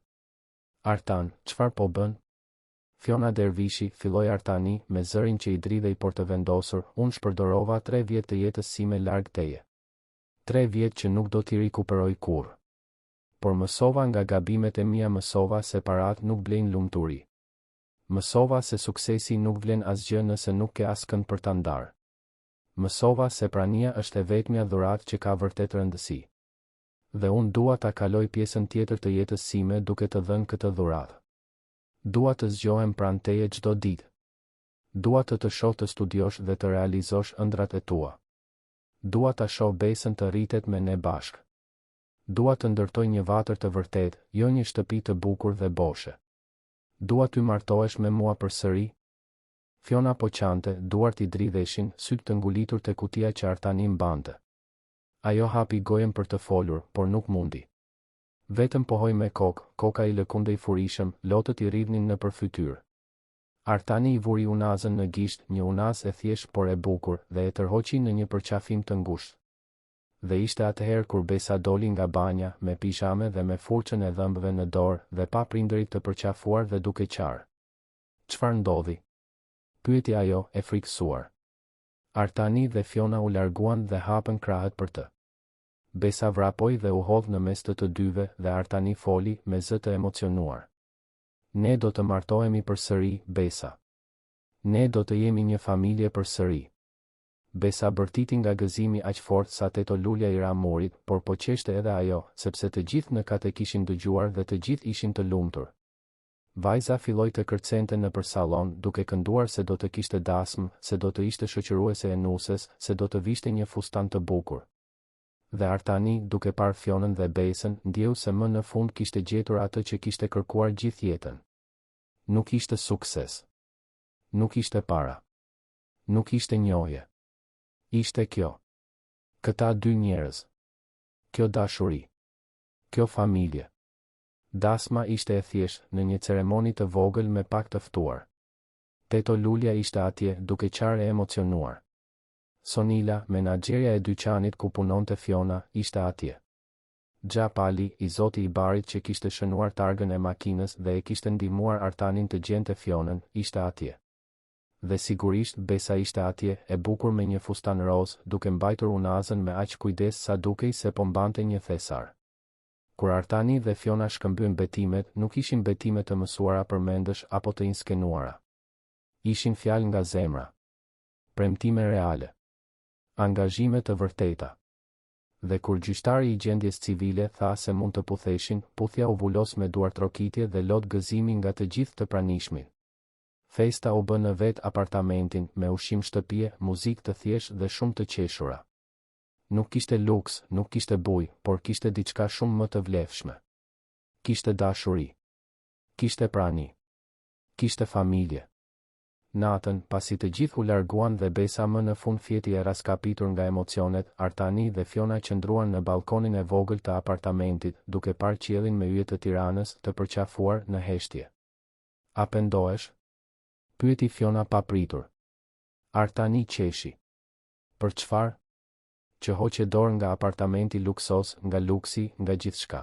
Artan, çfarë po bën? Fiona Dervishi, filloi Artani, me zërin që i dridhej por të vendosur, unë shpërdorova tre vjet të jetës sime larg teje. Tre vjet që nuk do t'i rikuperoj kurrë. Por mësova nga gabimet e mia mësova se paratë nuk blejnë lumturi. Mësova se suksesi nuk vlen asgjë nëse nuk ke askënd për ta ndarë. Mësova se prania është e vetmja dhuratë që ka vërtet rëndësi. Dhe unë dua ta kaloj pjesën tjetër të jetës sime duke të dhënë këtë dhuratë. Dua të zgjohem pranë teje çdo ditë. Dua të të shoh të studiosh dhe të realizosh ëndrrat e tua. Dua ta shoh Besën të rritet me ne bashkë. Dua të ndërtoj një vatër të vërtetë, jo një shtëpi të bukur dhe boshe. Dua ty martohesh me mua përsëri? Fiona po qante, duart i dridheshin, sytë të ngulitur te kutia që Artani mbante. Ajo hapi gojën për të folur, por nuk mundi. Vetëm pohoi me kokë, koka i lëkundej furishëm, lotët i rridhnin nëpër fytyrë. Artani i vuri unazën në gisht, një unazë e thjeshtë por e bukur, dhe e tërhoqi në një përqafim të ngushtë. Dhe ishte atëherë kur Besa doli nga banja, me pizhame dhe me furçën e dhëmbëve në dorë, dhe pa prindërit të përqafuar dhe duke qarë. Çfarë ndodhi? Pyeti ajo, e frikësuar. Artani dhe Fiona u larguan dhe hapën krahët për të. Besa vrapoi dhe u hodh në mes të të dyve dhe Artani foli, me zë të emocionuar. Ne do të martohemi përsëri, Besa. Ne do të jemi një familje përsëri. Besa bërtiti nga gëzimi aq fort sa teto Lulja i ra murit, por po qeshte edhe ajo, sepse të gjithë në kat e kishin dëgjuar dhe të gjithë ishin të lumtur. Vajza filloi të kërcente nëpër sallon, duke kënduar se do të kishte dasmë, se do të ishte shoqëruese e nuses, se do të vishte një fustan të bukur. Dhe Artani, duke parë Fionën dhe Besën, ndjeu se më në fund kishte gjetur atë që kishte kërkuar gjithë jetën. Nuk ishte sukses. Nuk ishte para. Nuk ishte njohje. Ishte kjo. Këta dy njerëz. Kjo dashuri. Kjo familje. Dasma ishte e thjeshtë, në një ceremoni të vogël me pak të ftuar. Teto Lulja ishte atje, duke qarë e emocionuar. Sonila, menaxherja e dyqanit ku punonte Fiona, ishte atje. Xha Pali, i zoti i barit që kishte shënuar targën e makinës dhe e kishte ndihmuar Artanin të gjente Fionën, ishte atje. Dhe sigurisht, Besa ishte atje, e bukur me një fustan rozë, duke mbajtur unazën me aq kujdes sa dukej se po mbante një thesar. Kur Artani dhe Fiona shkëmbyen betimet, nuk ishin betime të mësuara përmendësh apo të inskenuara. Ishin fjalë nga zemra. Premtime reale. Angazhime të vërteta. Dhe kur gjyqtari i gjendjes civile tha se mund të putheshin, puthja u vulos me duartrokitje dhe lot gëzimi nga të gjithë të pranishmit. Festa u bë në vetë apartamentin, me ushqim shtëpie, muzikë të thjeshtë dhe shumë të qeshura. Nuk kishte luks, nuk kishte bujë, por kishte diçka shumë më të vlefshme. Kishte dashuri. Kishte prani. Kishte familje. Natën, pasi të gjithë u larguan dhe Besa më në fund fjeti e rraskapitur nga emocionet, Artani dhe Fiona qëndruan në ballkonin e vogël të apartamentit, duke parë qiellin me yje të Tiranës, të përqafuar, në heshtje. A pendohesh? Pyeti Fiona papritur. Artani qeshi. Për çfarë? Që hoqe dorë nga apartamenti luksoz, nga luksi, nga gjithçka.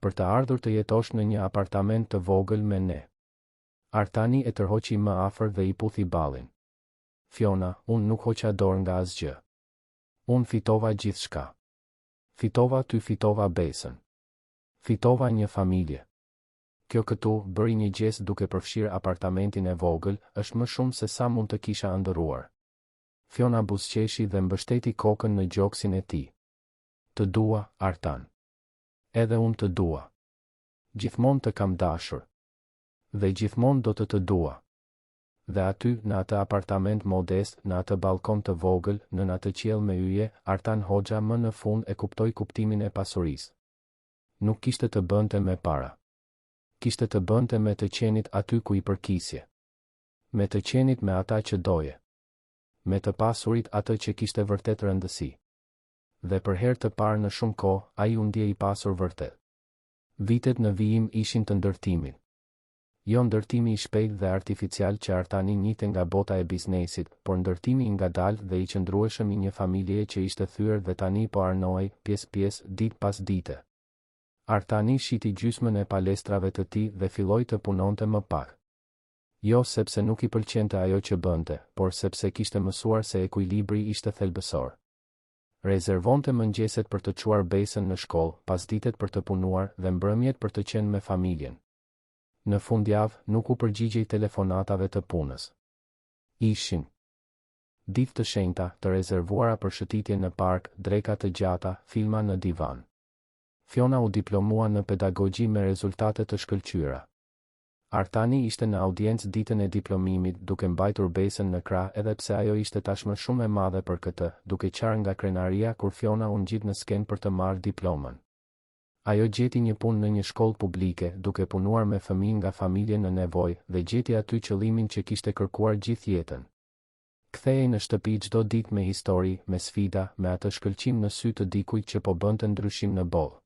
Për të ardhur të jetosh në një apartament të vogël me ne. Artani e tërhoqi më afër dhe i puthi ballin. Fiona, unë nuk hoqa dorë nga asgjë. Unë fitova gjithçka. Fitova ty fitova Besën. Fitova një familje. Kjo këtu, bëri një gjest duke përfshirë apartamentin e vogël, është më shumë se sa mund të kisha ëndërruar. Fiona buzëqeshi dhe mbështeti kokën në gjoksin e tij. Të dua, Artan. Edhe unë të dua. Gjithmonë të kam dashur. Dhe gjithmonë do të të dua. Dhe aty, në atë apartament modest, në atë ballkon të vogël, nën atë qiell me yje, Artan Hoxha më në fund e kuptoi kuptimin e pasurisë. Nuk kishte të bënte me para. Kishte të bënte me të qenit aty ku i përkisje. Me të qenit me ata që doje. Me të pasurit atë që kishte vërtet rëndësi. Dhe për herë të parë në shumë kohë, ai u ndje i pasur vërtet. Vitet në vijim ishin të ndërtimit. Jo ndërtimi i shpejtë dhe artificial që Artani njihte nga bota e biznesit, por ndërtimi i ngadaltë dhe i qëndrueshëm i një familjeje që ishte thyer dhe tani po arnohej, pjesë-pjesë, ditë pas dite. Artani shiti gjysmën e palestrave të tij dhe filloi të punonte më pak. Jo sepse nuk i pëlqente ajo që bënte, por sepse kishte mësuar se ekuilibri ishte thelbësor. Rezervonte mëngjeset për të çuar Besën në shkollë, pasditet për të punuar dhe mbrëmjet për të qenë me familjen. Në fundjavë, nuk u përgjigjej telefonatave të punës. Ishin ditë të shenjta, të rezervuara për shëtitje në park, dreka të gjata, filma në divan. Fiona u diplomua në pedagogji me rezultate të shkëlqyera. Artani ishte në audiencë ditën e diplomimit, duke mbajtur Besën në krah edhe pse ajo ishte tashmë shumë e madhe për këtë, duke qarë nga krenaria kur Fiona u ngjit në skenë për të marrë diplomën. Ajo gjeti një punë në një shkollë publike, duke punuar me fëmijë nga familje në nevojë, dhe gjeti aty qëllimin që kishte kërkuar gjithë jetën. Kthehej në shtëpi çdo ditë me histori, me sfida, me atë shkëlqim në sy të dikujt që po bënte ndryshim në botë.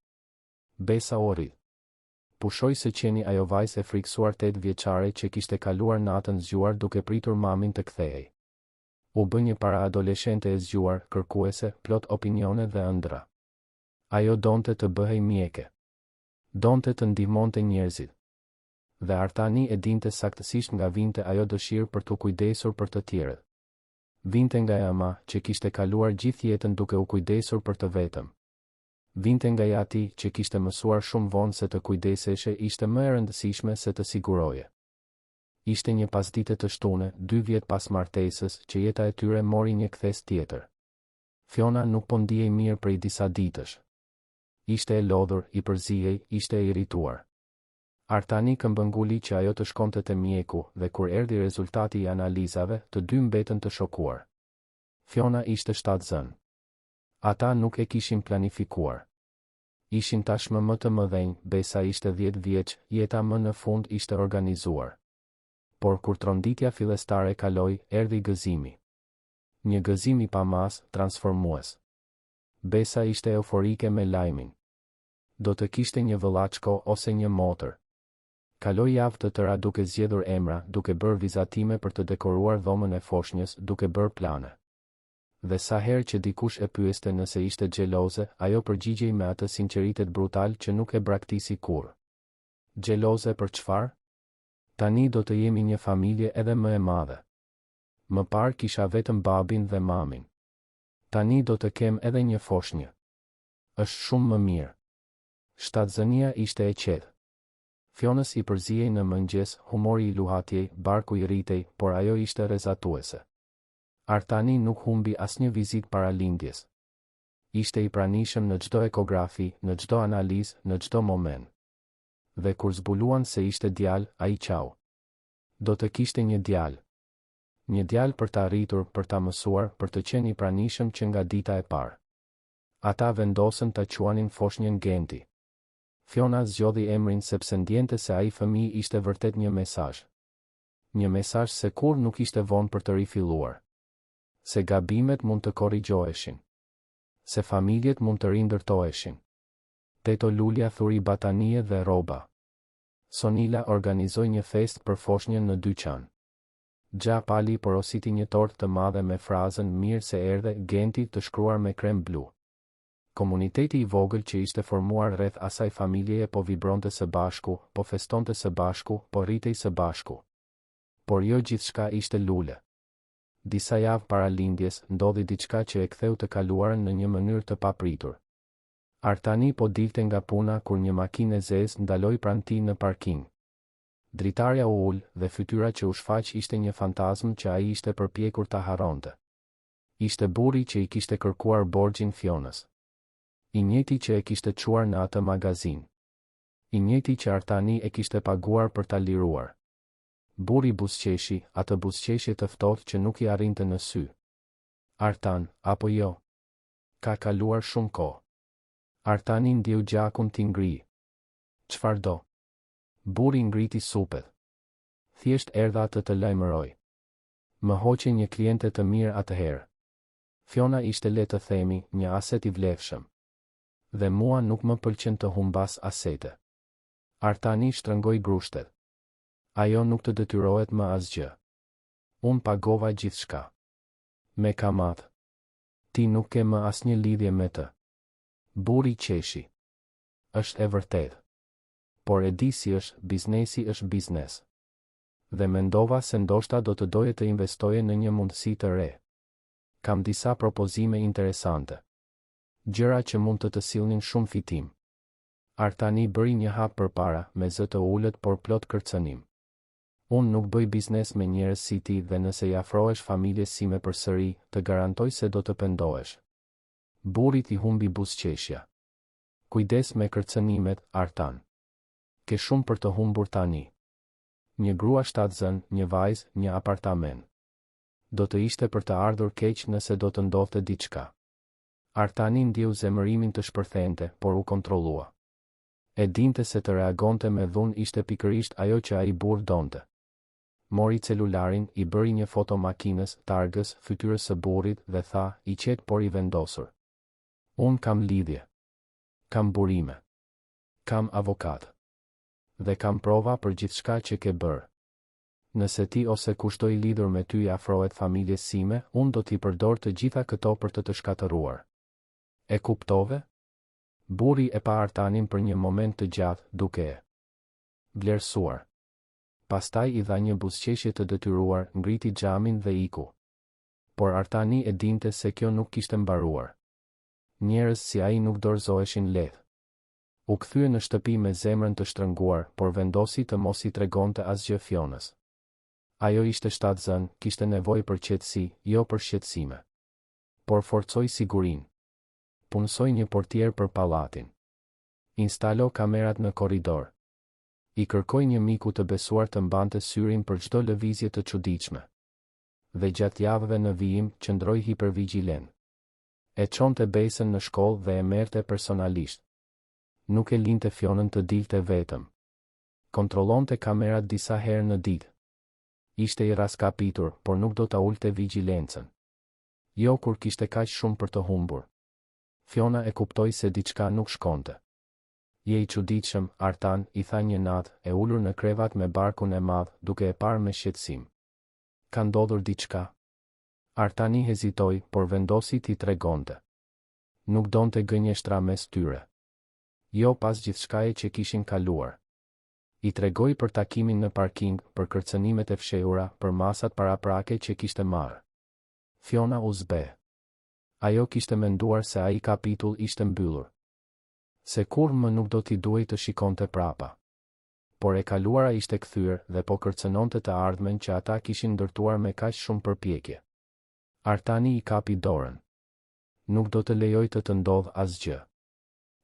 Besa u rrit. Pushoi së qeni ajo vajzë e frikësuar tetëvjeçare që kishte kaluar natën zgjuar duke pritur mamin të kthehej. U bë një paraadoleshente e zgjuar, kërkuese, plot opinione dhe ëndrra. Ajo donte të bëhej mjeke. Donte të ndihmonte njerëzit. Dhe Artani e dinte saktësisht nga vinte ajo dëshirë për t'u kujdesur për të tjerët. Vinte nga e ëma, që kishte kaluar gjithë jetën duke u kujdesur për të vetëm. Vinte nga i ati, që kishte mësuar shumë vonë se të kujdeseshe ishte më e rëndësishme se të siguroje. Ishte një pasdite të shtune, dy vjet pas martesës, që jeta e tyre mori një kthesë tjetër. Fiona nuk po ndihej mirë prej disa ditësh. Ishte e lodhur, i përzihej, ishte e irrituar. Artani këmbënguli që ajo të shkonte te mjeku, dhe kur erdhi rezultati i analizave, të dy mbetën të shokuar. Fiona ishte shtatzënë. Ata nuk e kishin planifikuar. Ishin tashmë më të mëdhenj, Besa ishte dhjetë vjeç, jeta më në fund ishte organizuar. Por kur tronditja fillestare kaloi, erdhi gëzimi. Një gëzim i pamasë, transformues. Besa ishte euforike me lajmin. Do të kishte një vëllaçko ose një motër. Kaloi javë të tëra duke zgjedhur emra, duke bërë vizatime për të dekoruar dhomën e foshnjës, duke bërë plane. Dhe sa herë që dikush e pyeste nëse ishte xheloze, ajo përgjigjej me atë sinqeritet brutal që nuk e braktisi kurrë. Xheloze për çfarë? Tani do të jemi një familje edhe më e madhe. Më parë kisha vetëm babin dhe mamin. Tani do të kem edhe një foshnjë. Është shumë më mirë. Shtatzënia ishte e qetë. Fionës i përzihej në mëngjes, humori i luhatej, barku i rritej, por ajo ishte rrezatuese. Artani nuk humbi asnjë vizitë para lindjes. Ishte i pranishëm në çdo ekografi, në çdo analizë, në çdo moment. Dhe kur zbuluan se ishte djalë, ai qau. Do të kishte një djalë. Një djalë për ta rritur, për ta mësuar, për të qenë i pranishëm që nga dita e parë. Ata vendosën ta quanin foshnjën Genti. Fiona zgjodhi emrin sepse ndjente se ai fëmijë ishte vërtet një mesazh. Një mesazh se kurrë nuk ishte vonë për të rifilluar. Se gabimet mund të korrigjoheshin. Se familjet mund të rindërtoheshin. Teto Lulja thuri batanije dhe rroba. Sonila organizoi një festë për foshnjën në dyqan. Xha Pali porositi një tortë të madhe me frazën Mirë se erdhe, Genti të shkruar me krem blu. Komuniteti i vogël që ishte formuar rreth asaj familjeje po vibronte së bashku, po festonte së bashku, po rritej së bashku. Por jo gjithçka ishte lule. Disa javë para lindjes, ndodhi diçka që e ktheu të kaluarën në një mënyrë të papritur. Artani po dilte nga puna kur një makinë e zezë ndaloi pranë tij në parking. Dritarja u ul, dhe fytyra që u shfaq ishte një fantazmë që ai ishte përpjekur ta harronte. Ishte burri që i kishte kërkuar borxhin Fionës. I njëjti që e kishte çuar në atë magazinë. I njëjti që Artani e kishte paguar për ta liruar. Burri buzëqeshi, atë buzëqeshje të ftohtë që nuk i arrinte në sy. Artan, apo jo? Ka kaluar shumë kohë. Artani ndjeu gjakun t'i ngrijë. Çfarë do? Burri ngriti supet. Thjesht erdha të të lajmëroj. Më hoqe një kliente të mirë atëherë. Fiona ishte le të themi, një aset i vlefshëm. Dhe mua nuk më pëlqen të humbas asete. Artani shtrëngoi grushtet. Ajo nuk të detyrohet më asgjë. Unë pagova gjithçka. Me kamatë. Ti nuk ke më asnjë lidhje me të. Burri qeshi. Është e vërtetë. Por e di si është, biznesi është biznes. Dhe mendova se ndoshta do të doje të investoje në një mundësi të re. Kam disa propozime interesante. Gjëra që mund të të sillnin shumë fitim. Artani bëri një hap përpara, me zë të ulët por plot kërcënim. Unë nuk bëj biznes me njerëz si ti dhe nëse i afrohesh familjes sime përsëri, të garantoj se do të pendohesh. Burrit i humbi buzëqeshja. Kujdes me kërcënimet, Artan. Ke shumë për të humbur tani. Një grua shtatzënë, një vajzë, një apartament. Do të ishte për të ardhur keq nëse do të ndodhte diçka. Artani ndjeu zemërimin të shpërthente, por u kontrollua. E dinte se të reagonte me dhunë ishte pikërisht ajo që ai burrë donte. Mori celularin, i bëri një foto makinës, targës, fytyrës së burrit dhe tha, i qetë por i vendosur. Unë kam lidhje. Kam burime. Kam avokat. Dhe kam prova për gjithçka që ke bërë. Nëse ti ose kushdo i lidhur me ty i afrohet familjes sime, unë do t'i përdor të gjitha këto për të të shkatërruar. E kuptove? Burri e pa Artanin për një moment të gjatë, duke e vlerësuar. Pastaj i dha një buzëqeshje të detyruar, ngriti xhamin dhe iku. Por Artani e dinte se kjo nuk kishte mbaruar. Njerëz si ai nuk dorëzoheshin lehtë. U kthye në shtëpi me zemrën të shtrënguar, por vendosi të mos i tregonte asgjë Fionës. Ajo ishte shtatzënë, kishte nevojë për qetësi, jo për shqetësime. Por forcoi sigurinë. Punësoi një portier për pallatin. Instaloi kamerat në korridor. I kërkoi një miku të besuar të mbante syrin për çdo lëvizje të çuditshme. Dhe gjatë javëve në vijim, qëndroi hipervigjilent. E çonte Besën në shkollë dhe e merrte personalisht. Nuk e linte Fionën të dilte vetëm. Kontrollonte kamerat disa herë në ditë. Ishte i rraskapitur, por nuk do ta ulte vigjilencën. Jo kur kishte kaq shumë për të humbur. Fiona e kuptoi se diçka nuk shkonte. Je i çuditshëm, Artan, i tha një natë, e ulur në krevat me barkun e madh, duke e parë me shqetësim. Ka ndodhur diçka? Artani hezitoi, por vendosi t'i tregonte. Nuk donte gënjeshtra mes tyre. Jo pas gjithçkaje që kishin kaluar. I tregoi për takimin në parking, për kërcënimet e fshehura, për masat paraprake që kishte marrë. Fiona u zbeh. Ajo kishte menduar se ai kapitull ishte mbyllur. Se kurrë më nuk do t'i duhej të shikonte prapa. Por e kaluara ishte kthyer dhe po kërcënonte të ardhmen që ata kishin ndërtuar me kaq shumë përpjekje. Artani i kapi dorën. Nuk do të lejoj të të ndodhë asgjë.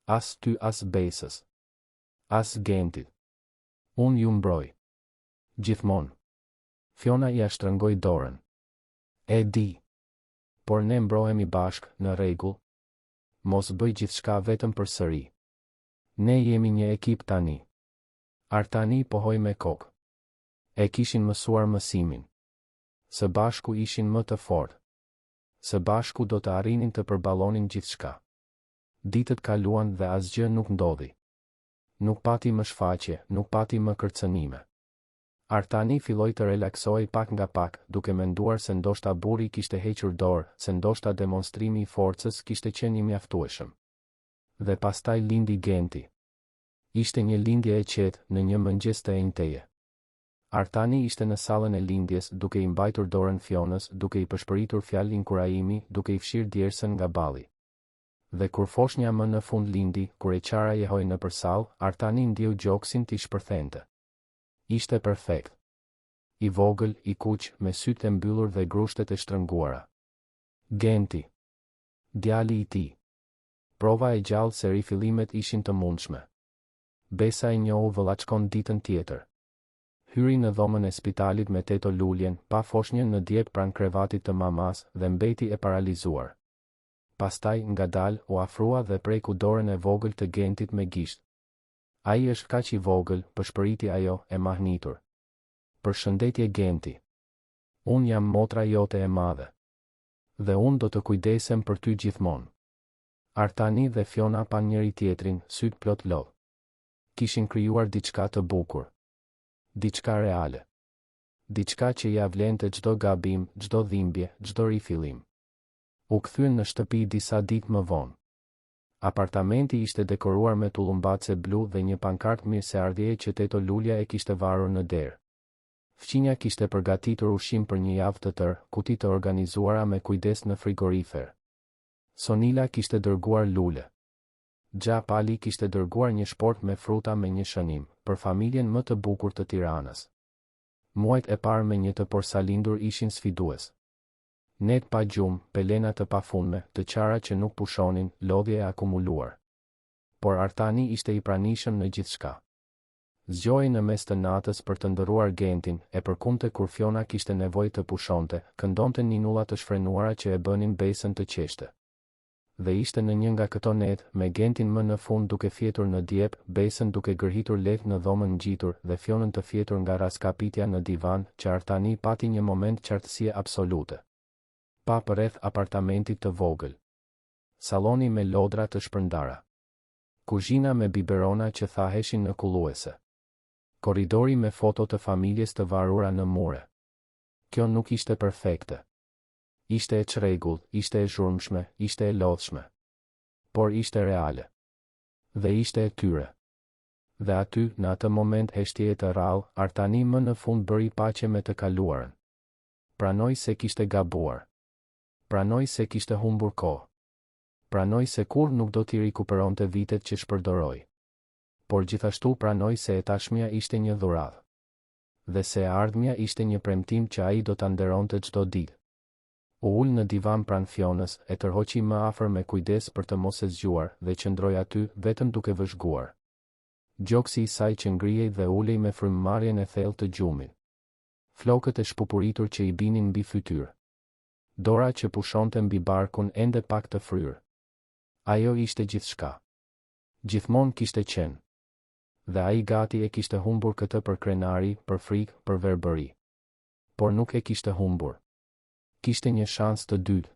As ty as Besës. As Gentit. Unë ju mbroj. Gjithmonë. Fiona ia shtrëngoi dorën. E di. Por ne mbrohemi bashkë, në rregull? Mos bëj gjithçka vetëm përsëri. Ne jemi një ekip tani. Artani pohoi me kokë. E kishin mësuar mësimin. Së bashku ishin më të fortë. Së bashku do të arrinin të përballonin gjithçka. Ditët kaluan dhe asgjë nuk ndodhi. Nuk pati më shfaqje, nuk pati më kërcënime. Artani filloi të relaksohej pak nga pak, duke menduar se ndoshta burri kishte hequr dorë, se ndoshta demonstrimi i forcës kishte qenë i mjaftueshëm. Dhe pastaj lindi Genti. Ishte një lindje e qetë, në një mëngjes të enjteje. Artani ishte në sallën e lindjes, duke i mbajtur dorën Fionës, duke i pëshpëritur fjalë inkurajimi, duke i fshirë djersën nga balli. Dhe kur foshnja më në fund lindi, kur e qara jehoi nëpër sallë, Artani ndjeu gjoksin t'i shpërthente. Ishte perfekt. I vogël, i kuq, me sytë e mbyllur dhe grushtet e shtrënguara. Genti. Djali i tij. Prova e gjallë se rifillimet ishin të mundshme. Besa e njohu vëllaçkon ditën tjetër. Hyri në dhomën e spitalit me teto Luljen, pa foshnjën në djep pranë krevatit të mamasë, dhe mbeti e paralizuar. Pastaj, ngadalë, u afrua dhe preku dorën e vogël të Gentit me gisht. Ai është kaq i vogël, pëshpëriti ajo, e mahnitur. Përshëndetje Genti. Unë jam motra jote e madhe. Dhe unë do të kujdesem për ty gjithmonë. Artani dhe Fiona panë njëri-tjetrin, sytë plot lot. Kishin krijuar diçka të bukur. Diçka reale. Diçka që ia vlente çdo gabim, çdo dhimbje, çdo rifillim. U kthyen në shtëpi disa ditë më vonë. Apartamenti ishte dekoruar me tullumbace blu dhe një pankartë mirëseardhjeje që teto Lulja e kishte varur në derë. Fqinja kishte përgatitur ushqim për një javë të tërë, kuti të organizuara me kujdes në frigorifer. Sonila kishte dërguar lule. Xha Pali kishte dërguar një shportë me fruta me një shënim, për familjen më të bukur të Tiranës. Muajt e parë me një të porsalindur ishin sfidues. Net pa gjumë, pelena të pafundme, të qara që nuk pushonin, lodhje e akumuluar. Por Artani ishte i pranishëm në gjithçka. Zgjohej në mes të natës për të ndërruar Gentin, e përkundte kur Fiona kishte nevojë të pushonte, këndonte ninulla të shfrenuara që e bënin Besën të qeshte. Dhe ishte në një nga këto netë, me Gentin më në fund duke fjetur në djep, Besën duke gërhitur lehtë në dhomën ngjitur dhe Fionën të fjetur nga rraskapitja në divan, që Artani pati një moment qartësie absolute. Pa përreth apartamentit të vogël. Salloni me lodra të shpërndara. Kuzhina me biberona që thaheshin në kulluese. Korridori me foto të familjes të varura në mure. Kjo nuk ishte perfekte. Ishte e çrregullt, ishte e zhurmshme, ishte e lodhshme. Por ishte reale. Dhe ishte e tyre. Dhe aty, në atë moment heshtjeje të rrallë, Artani më në fund bëri paqe me të kaluarën. Pranoi se kishte gabuar. Pranoi se kishte humbur kohë. Pranoi se kurrë nuk do t'i rikuperonte vitet që shpërdoroi. Por gjithashtu pranoi se e tashmja ishte një dhuratë. Dhe se e ardhmja ishte një premtim që ai do ta nderonte çdo ditë. U ul në divan pranë Fionës, e tërhoqi më afër me kujdes për të mos e zgjuar, dhe qëndroi aty, vetëm duke vëzhguar. Gjoksi i saj që ngrihej dhe ulej me frymëmarrjen e thellë të gjumit. Flokët e shpupuritur që i binin mbi fytyrë. Dora që pushonte mbi barkun ende pak të fryrë. Ajo ishte gjithçka. Gjithmonë kishte qenë. Dhe ai gati e kishte humbur këtë për krenari, për frikë, për verbëri. Por nuk e kishte humbur. Kishte një shans të dytë.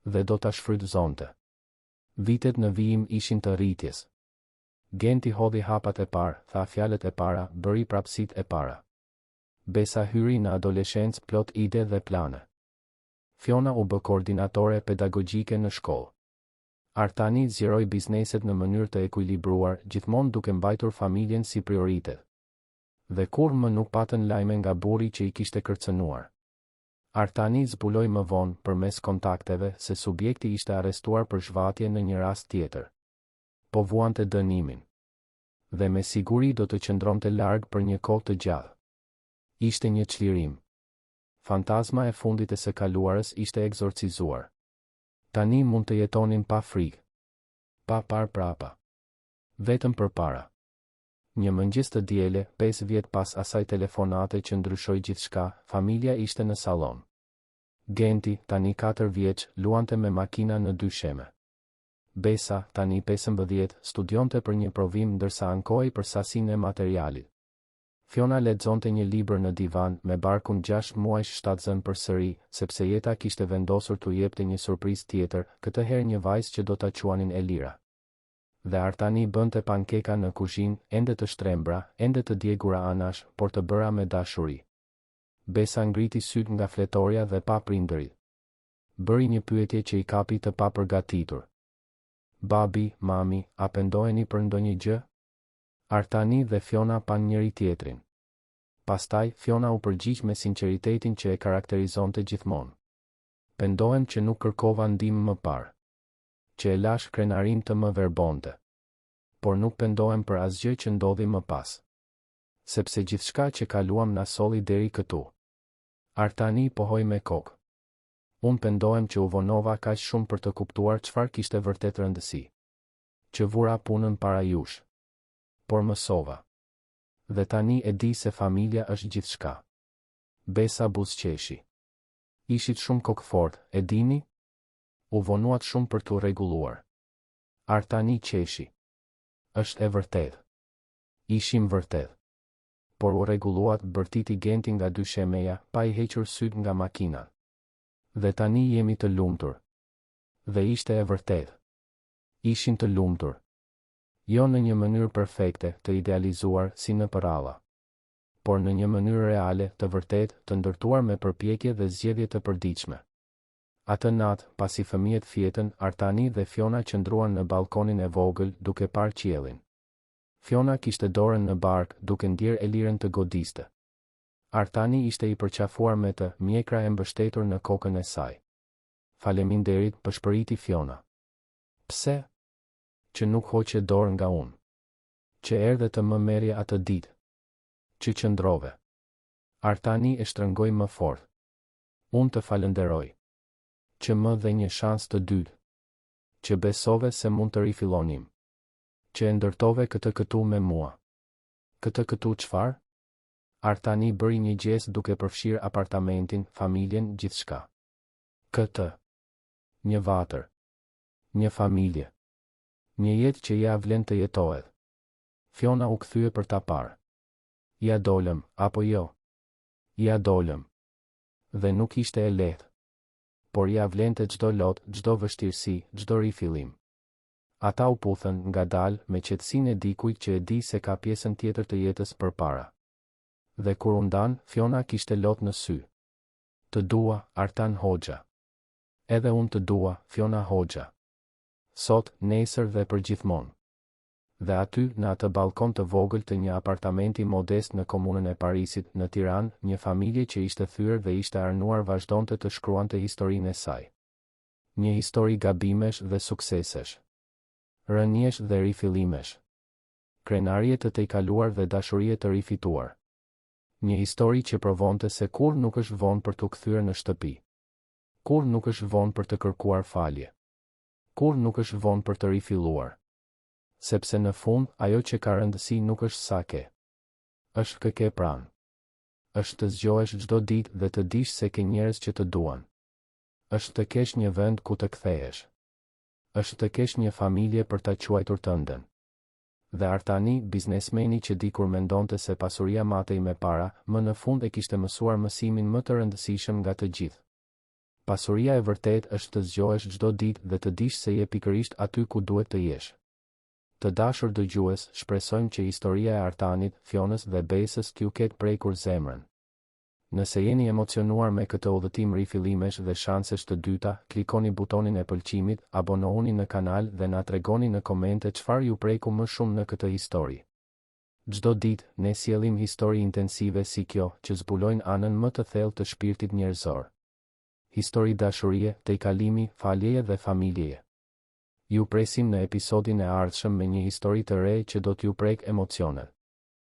Dhe do ta shfrytëzonte. Vitet në vijim ishin të rritjes. Genti hodhi hapat e parë, tha fjalët e para, bëri prapësitë e para. Besa hyri në adoleshencë plot ide dhe plane. Fiona u bë koordinatore pedagogjike në shkollë. Artani zgjeroi bizneset në mënyrë të ekuilibruar, gjithmonë duke mbajtur familjen si prioritet. Dhe kurrë më nuk patën lajme nga burri që i kishte kërcënuar. Artani zbuloi më vonë, përmes kontakteve, se subjekti ishte arrestuar për zhvatje në një rast tjetër. Po vuante dënimin. Dhe me siguri do të qëndronte larg për një kohë të gjatë. Ishte një çlirim. Fantazma e fundit e së kaluarës ishte ekzorcizuar. Tani mund të jetonin pa frikë. Pa parë prapa. Vetëm përpara. Një mëngjes të diele, pesë vjet pas asaj telefonate që ndryshoi gjithçka, familja ishte në sallon. Genti, tani katër vjeç, luante me makina në dysheme. Besa, tani 15, studionte për një provim ndërsa ankohej për sasinë e materialit. Fiona lexonte një libër në divan, me barkun gjashtë muajsh shtatzënë përsëri, sepse jeta kishte vendosur t'u jepte një surprizë tjetër, këtë herë një vajzë që do ta quanin Elira. Dhe Artani bënte pankeka në kuzhinë, ende të shtrembra, ende të djegura anash, por të bëra me dashuri. Besa ngriti sytë nga fletorja dhe pa prindërit. Bëri një pyetje që i kapi të papërgatitur. Babi, mami, a pendoheni për ndonjë gjë? Artani dhe Fiona panë njëri-tjetrin. Pastaj, Fiona u përgjigj me sinqeritetin që e karakterizonte gjithmonë. Pendohem që nuk kërkova ndihmë më parë. Që e lashë krenarinë të më verbonte. Por nuk pendohem për asgjë që ndodhi më pas. Sepse gjithçka që kaluam na solli deri këtu. Artani pohoi me kokë. Unë pendohem që u vonova kaq shumë për të kuptuar çfarë kishte vërtet rëndësi. Që vura punën para jush. Por mësova. Dhe tani e di se familja është gjithçka. Besa buzëqeshi. Ishit shumë kokëfortë, e dini? U vonuat shumë për t'u rregulluar. Artani qeshi. Është e vërtetë. Ishim vërtet. Por u rregulluat, bërtiti Genti nga dyshemeja, pa i hequr sytë nga makina. Dhe tani jemi të lumtur. Dhe ishte e vërtetë. Ishin të lumtur. Jo në një mënyrë perfekte, të idealizuar, si në përralla. Por në një mënyrë reale, të vërtetë, të ndërtuar me përpjekje dhe zgjedhje të përditshme. Atë natë, pasi fëmijët fjetën, Artani dhe Fiona qëndruan në ballkonin e vogël, duke parë qiellin. Fiona kishte dorën në bark, duke ndjerë Elirën të godiste. Artani ishte i përqafuar me të, mjekra e mbështetur në kokën e saj. Faleminderit, pëshpëriti Fiona. Pse? Që nuk hoqe dorë nga unë. Që erdhe të më merrje atë ditë. Që qëndrove. Artani e shtrëngoi më fort. Unë të falënderoj. Që më dhe një shans të dytë. Që besove se mund të rifillonim. Që e ndërtove këtë këtu me mua. Këtë këtu çfarë? Artani bëri një gjest duke përfshirë apartamentin, familjen, gjithçka. Këtë. Një vatër. Një familje. Një jetë që ia vlen të jetohet. Fiona u kthye për ta parë. Ia dolëm, apo jo? Ia dolëm. Dhe nuk ishte e lehtë. Por ia vlente çdo lot, çdo vështirësi, çdo rifillim. Ata u puthën, ngadalë, me qetësinë e dikujt që e di se ka pjesën tjetër të jetës përpara. Dhe kur u ndanë, Fiona kishte lot në sy. Të dua, Artan Hoxha. Edhe unë të dua, Fiona Hoxha. Sot, nesër dhe përgjithmonë. Dhe aty, në atë ballkon të vogël të një apartamenti modest në komunën e Parisit, në Tiranë, një familje që ishte thyer dhe ishte arnuar vazhdonte të shkruante historinë e saj. Një histori gabimesh dhe suksesesh. Rëniesh dhe rifillimesh. Krenarie të tejkaluar dhe dashurie të rifituar. Një histori që provonte se kurrë nuk është vonë për t'u kthyer në shtëpi. Kurrë nuk është vonë për të kërkuar falje. Kurrë nuk është vonë për të rifilluar. Sepse në fund, ajo që ka rëndësi nuk është sa ke. Është kë ke pranë. Është të zgjohesh çdo ditë dhe të dish se ke njerëz që të duan. Është të kesh një vend ku të kthehesh. Është të kesh një familje për ta quajtur tënden. Dhe Artani, biznesmeni që dikur mendonte se pasuria matej me para, më në fund e kishte mësuar mësimin më të rëndësishëm nga të gjithë. Pasuria e vërtetë është të zgjohesh çdo ditë dhe të dish se je pikërisht aty ku duhet të jesh. Të dashur dëgjues, shpresojmë që historia e Artanit, Fionës dhe Besës t'ju ketë prekur zemrën. Nëse jeni emocionuar me këtë udhëtim rifillimesh dhe shansesh të dyta, klikoni butonin e pëlqimit, abonohuni në kanal dhe na tregoni në komente çfarë ju preku më shumë në këtë histori. Çdo ditë, ne sjellim histori intensive si kjo, që zbulojnë anën më të thellë të shpirtit njerëzor. Histori dashurie, tejkalimi, faljeje dhe familjeje. Ju presim në episodin e ardhshëm me një histori të re që do t'ju prekë emocionet.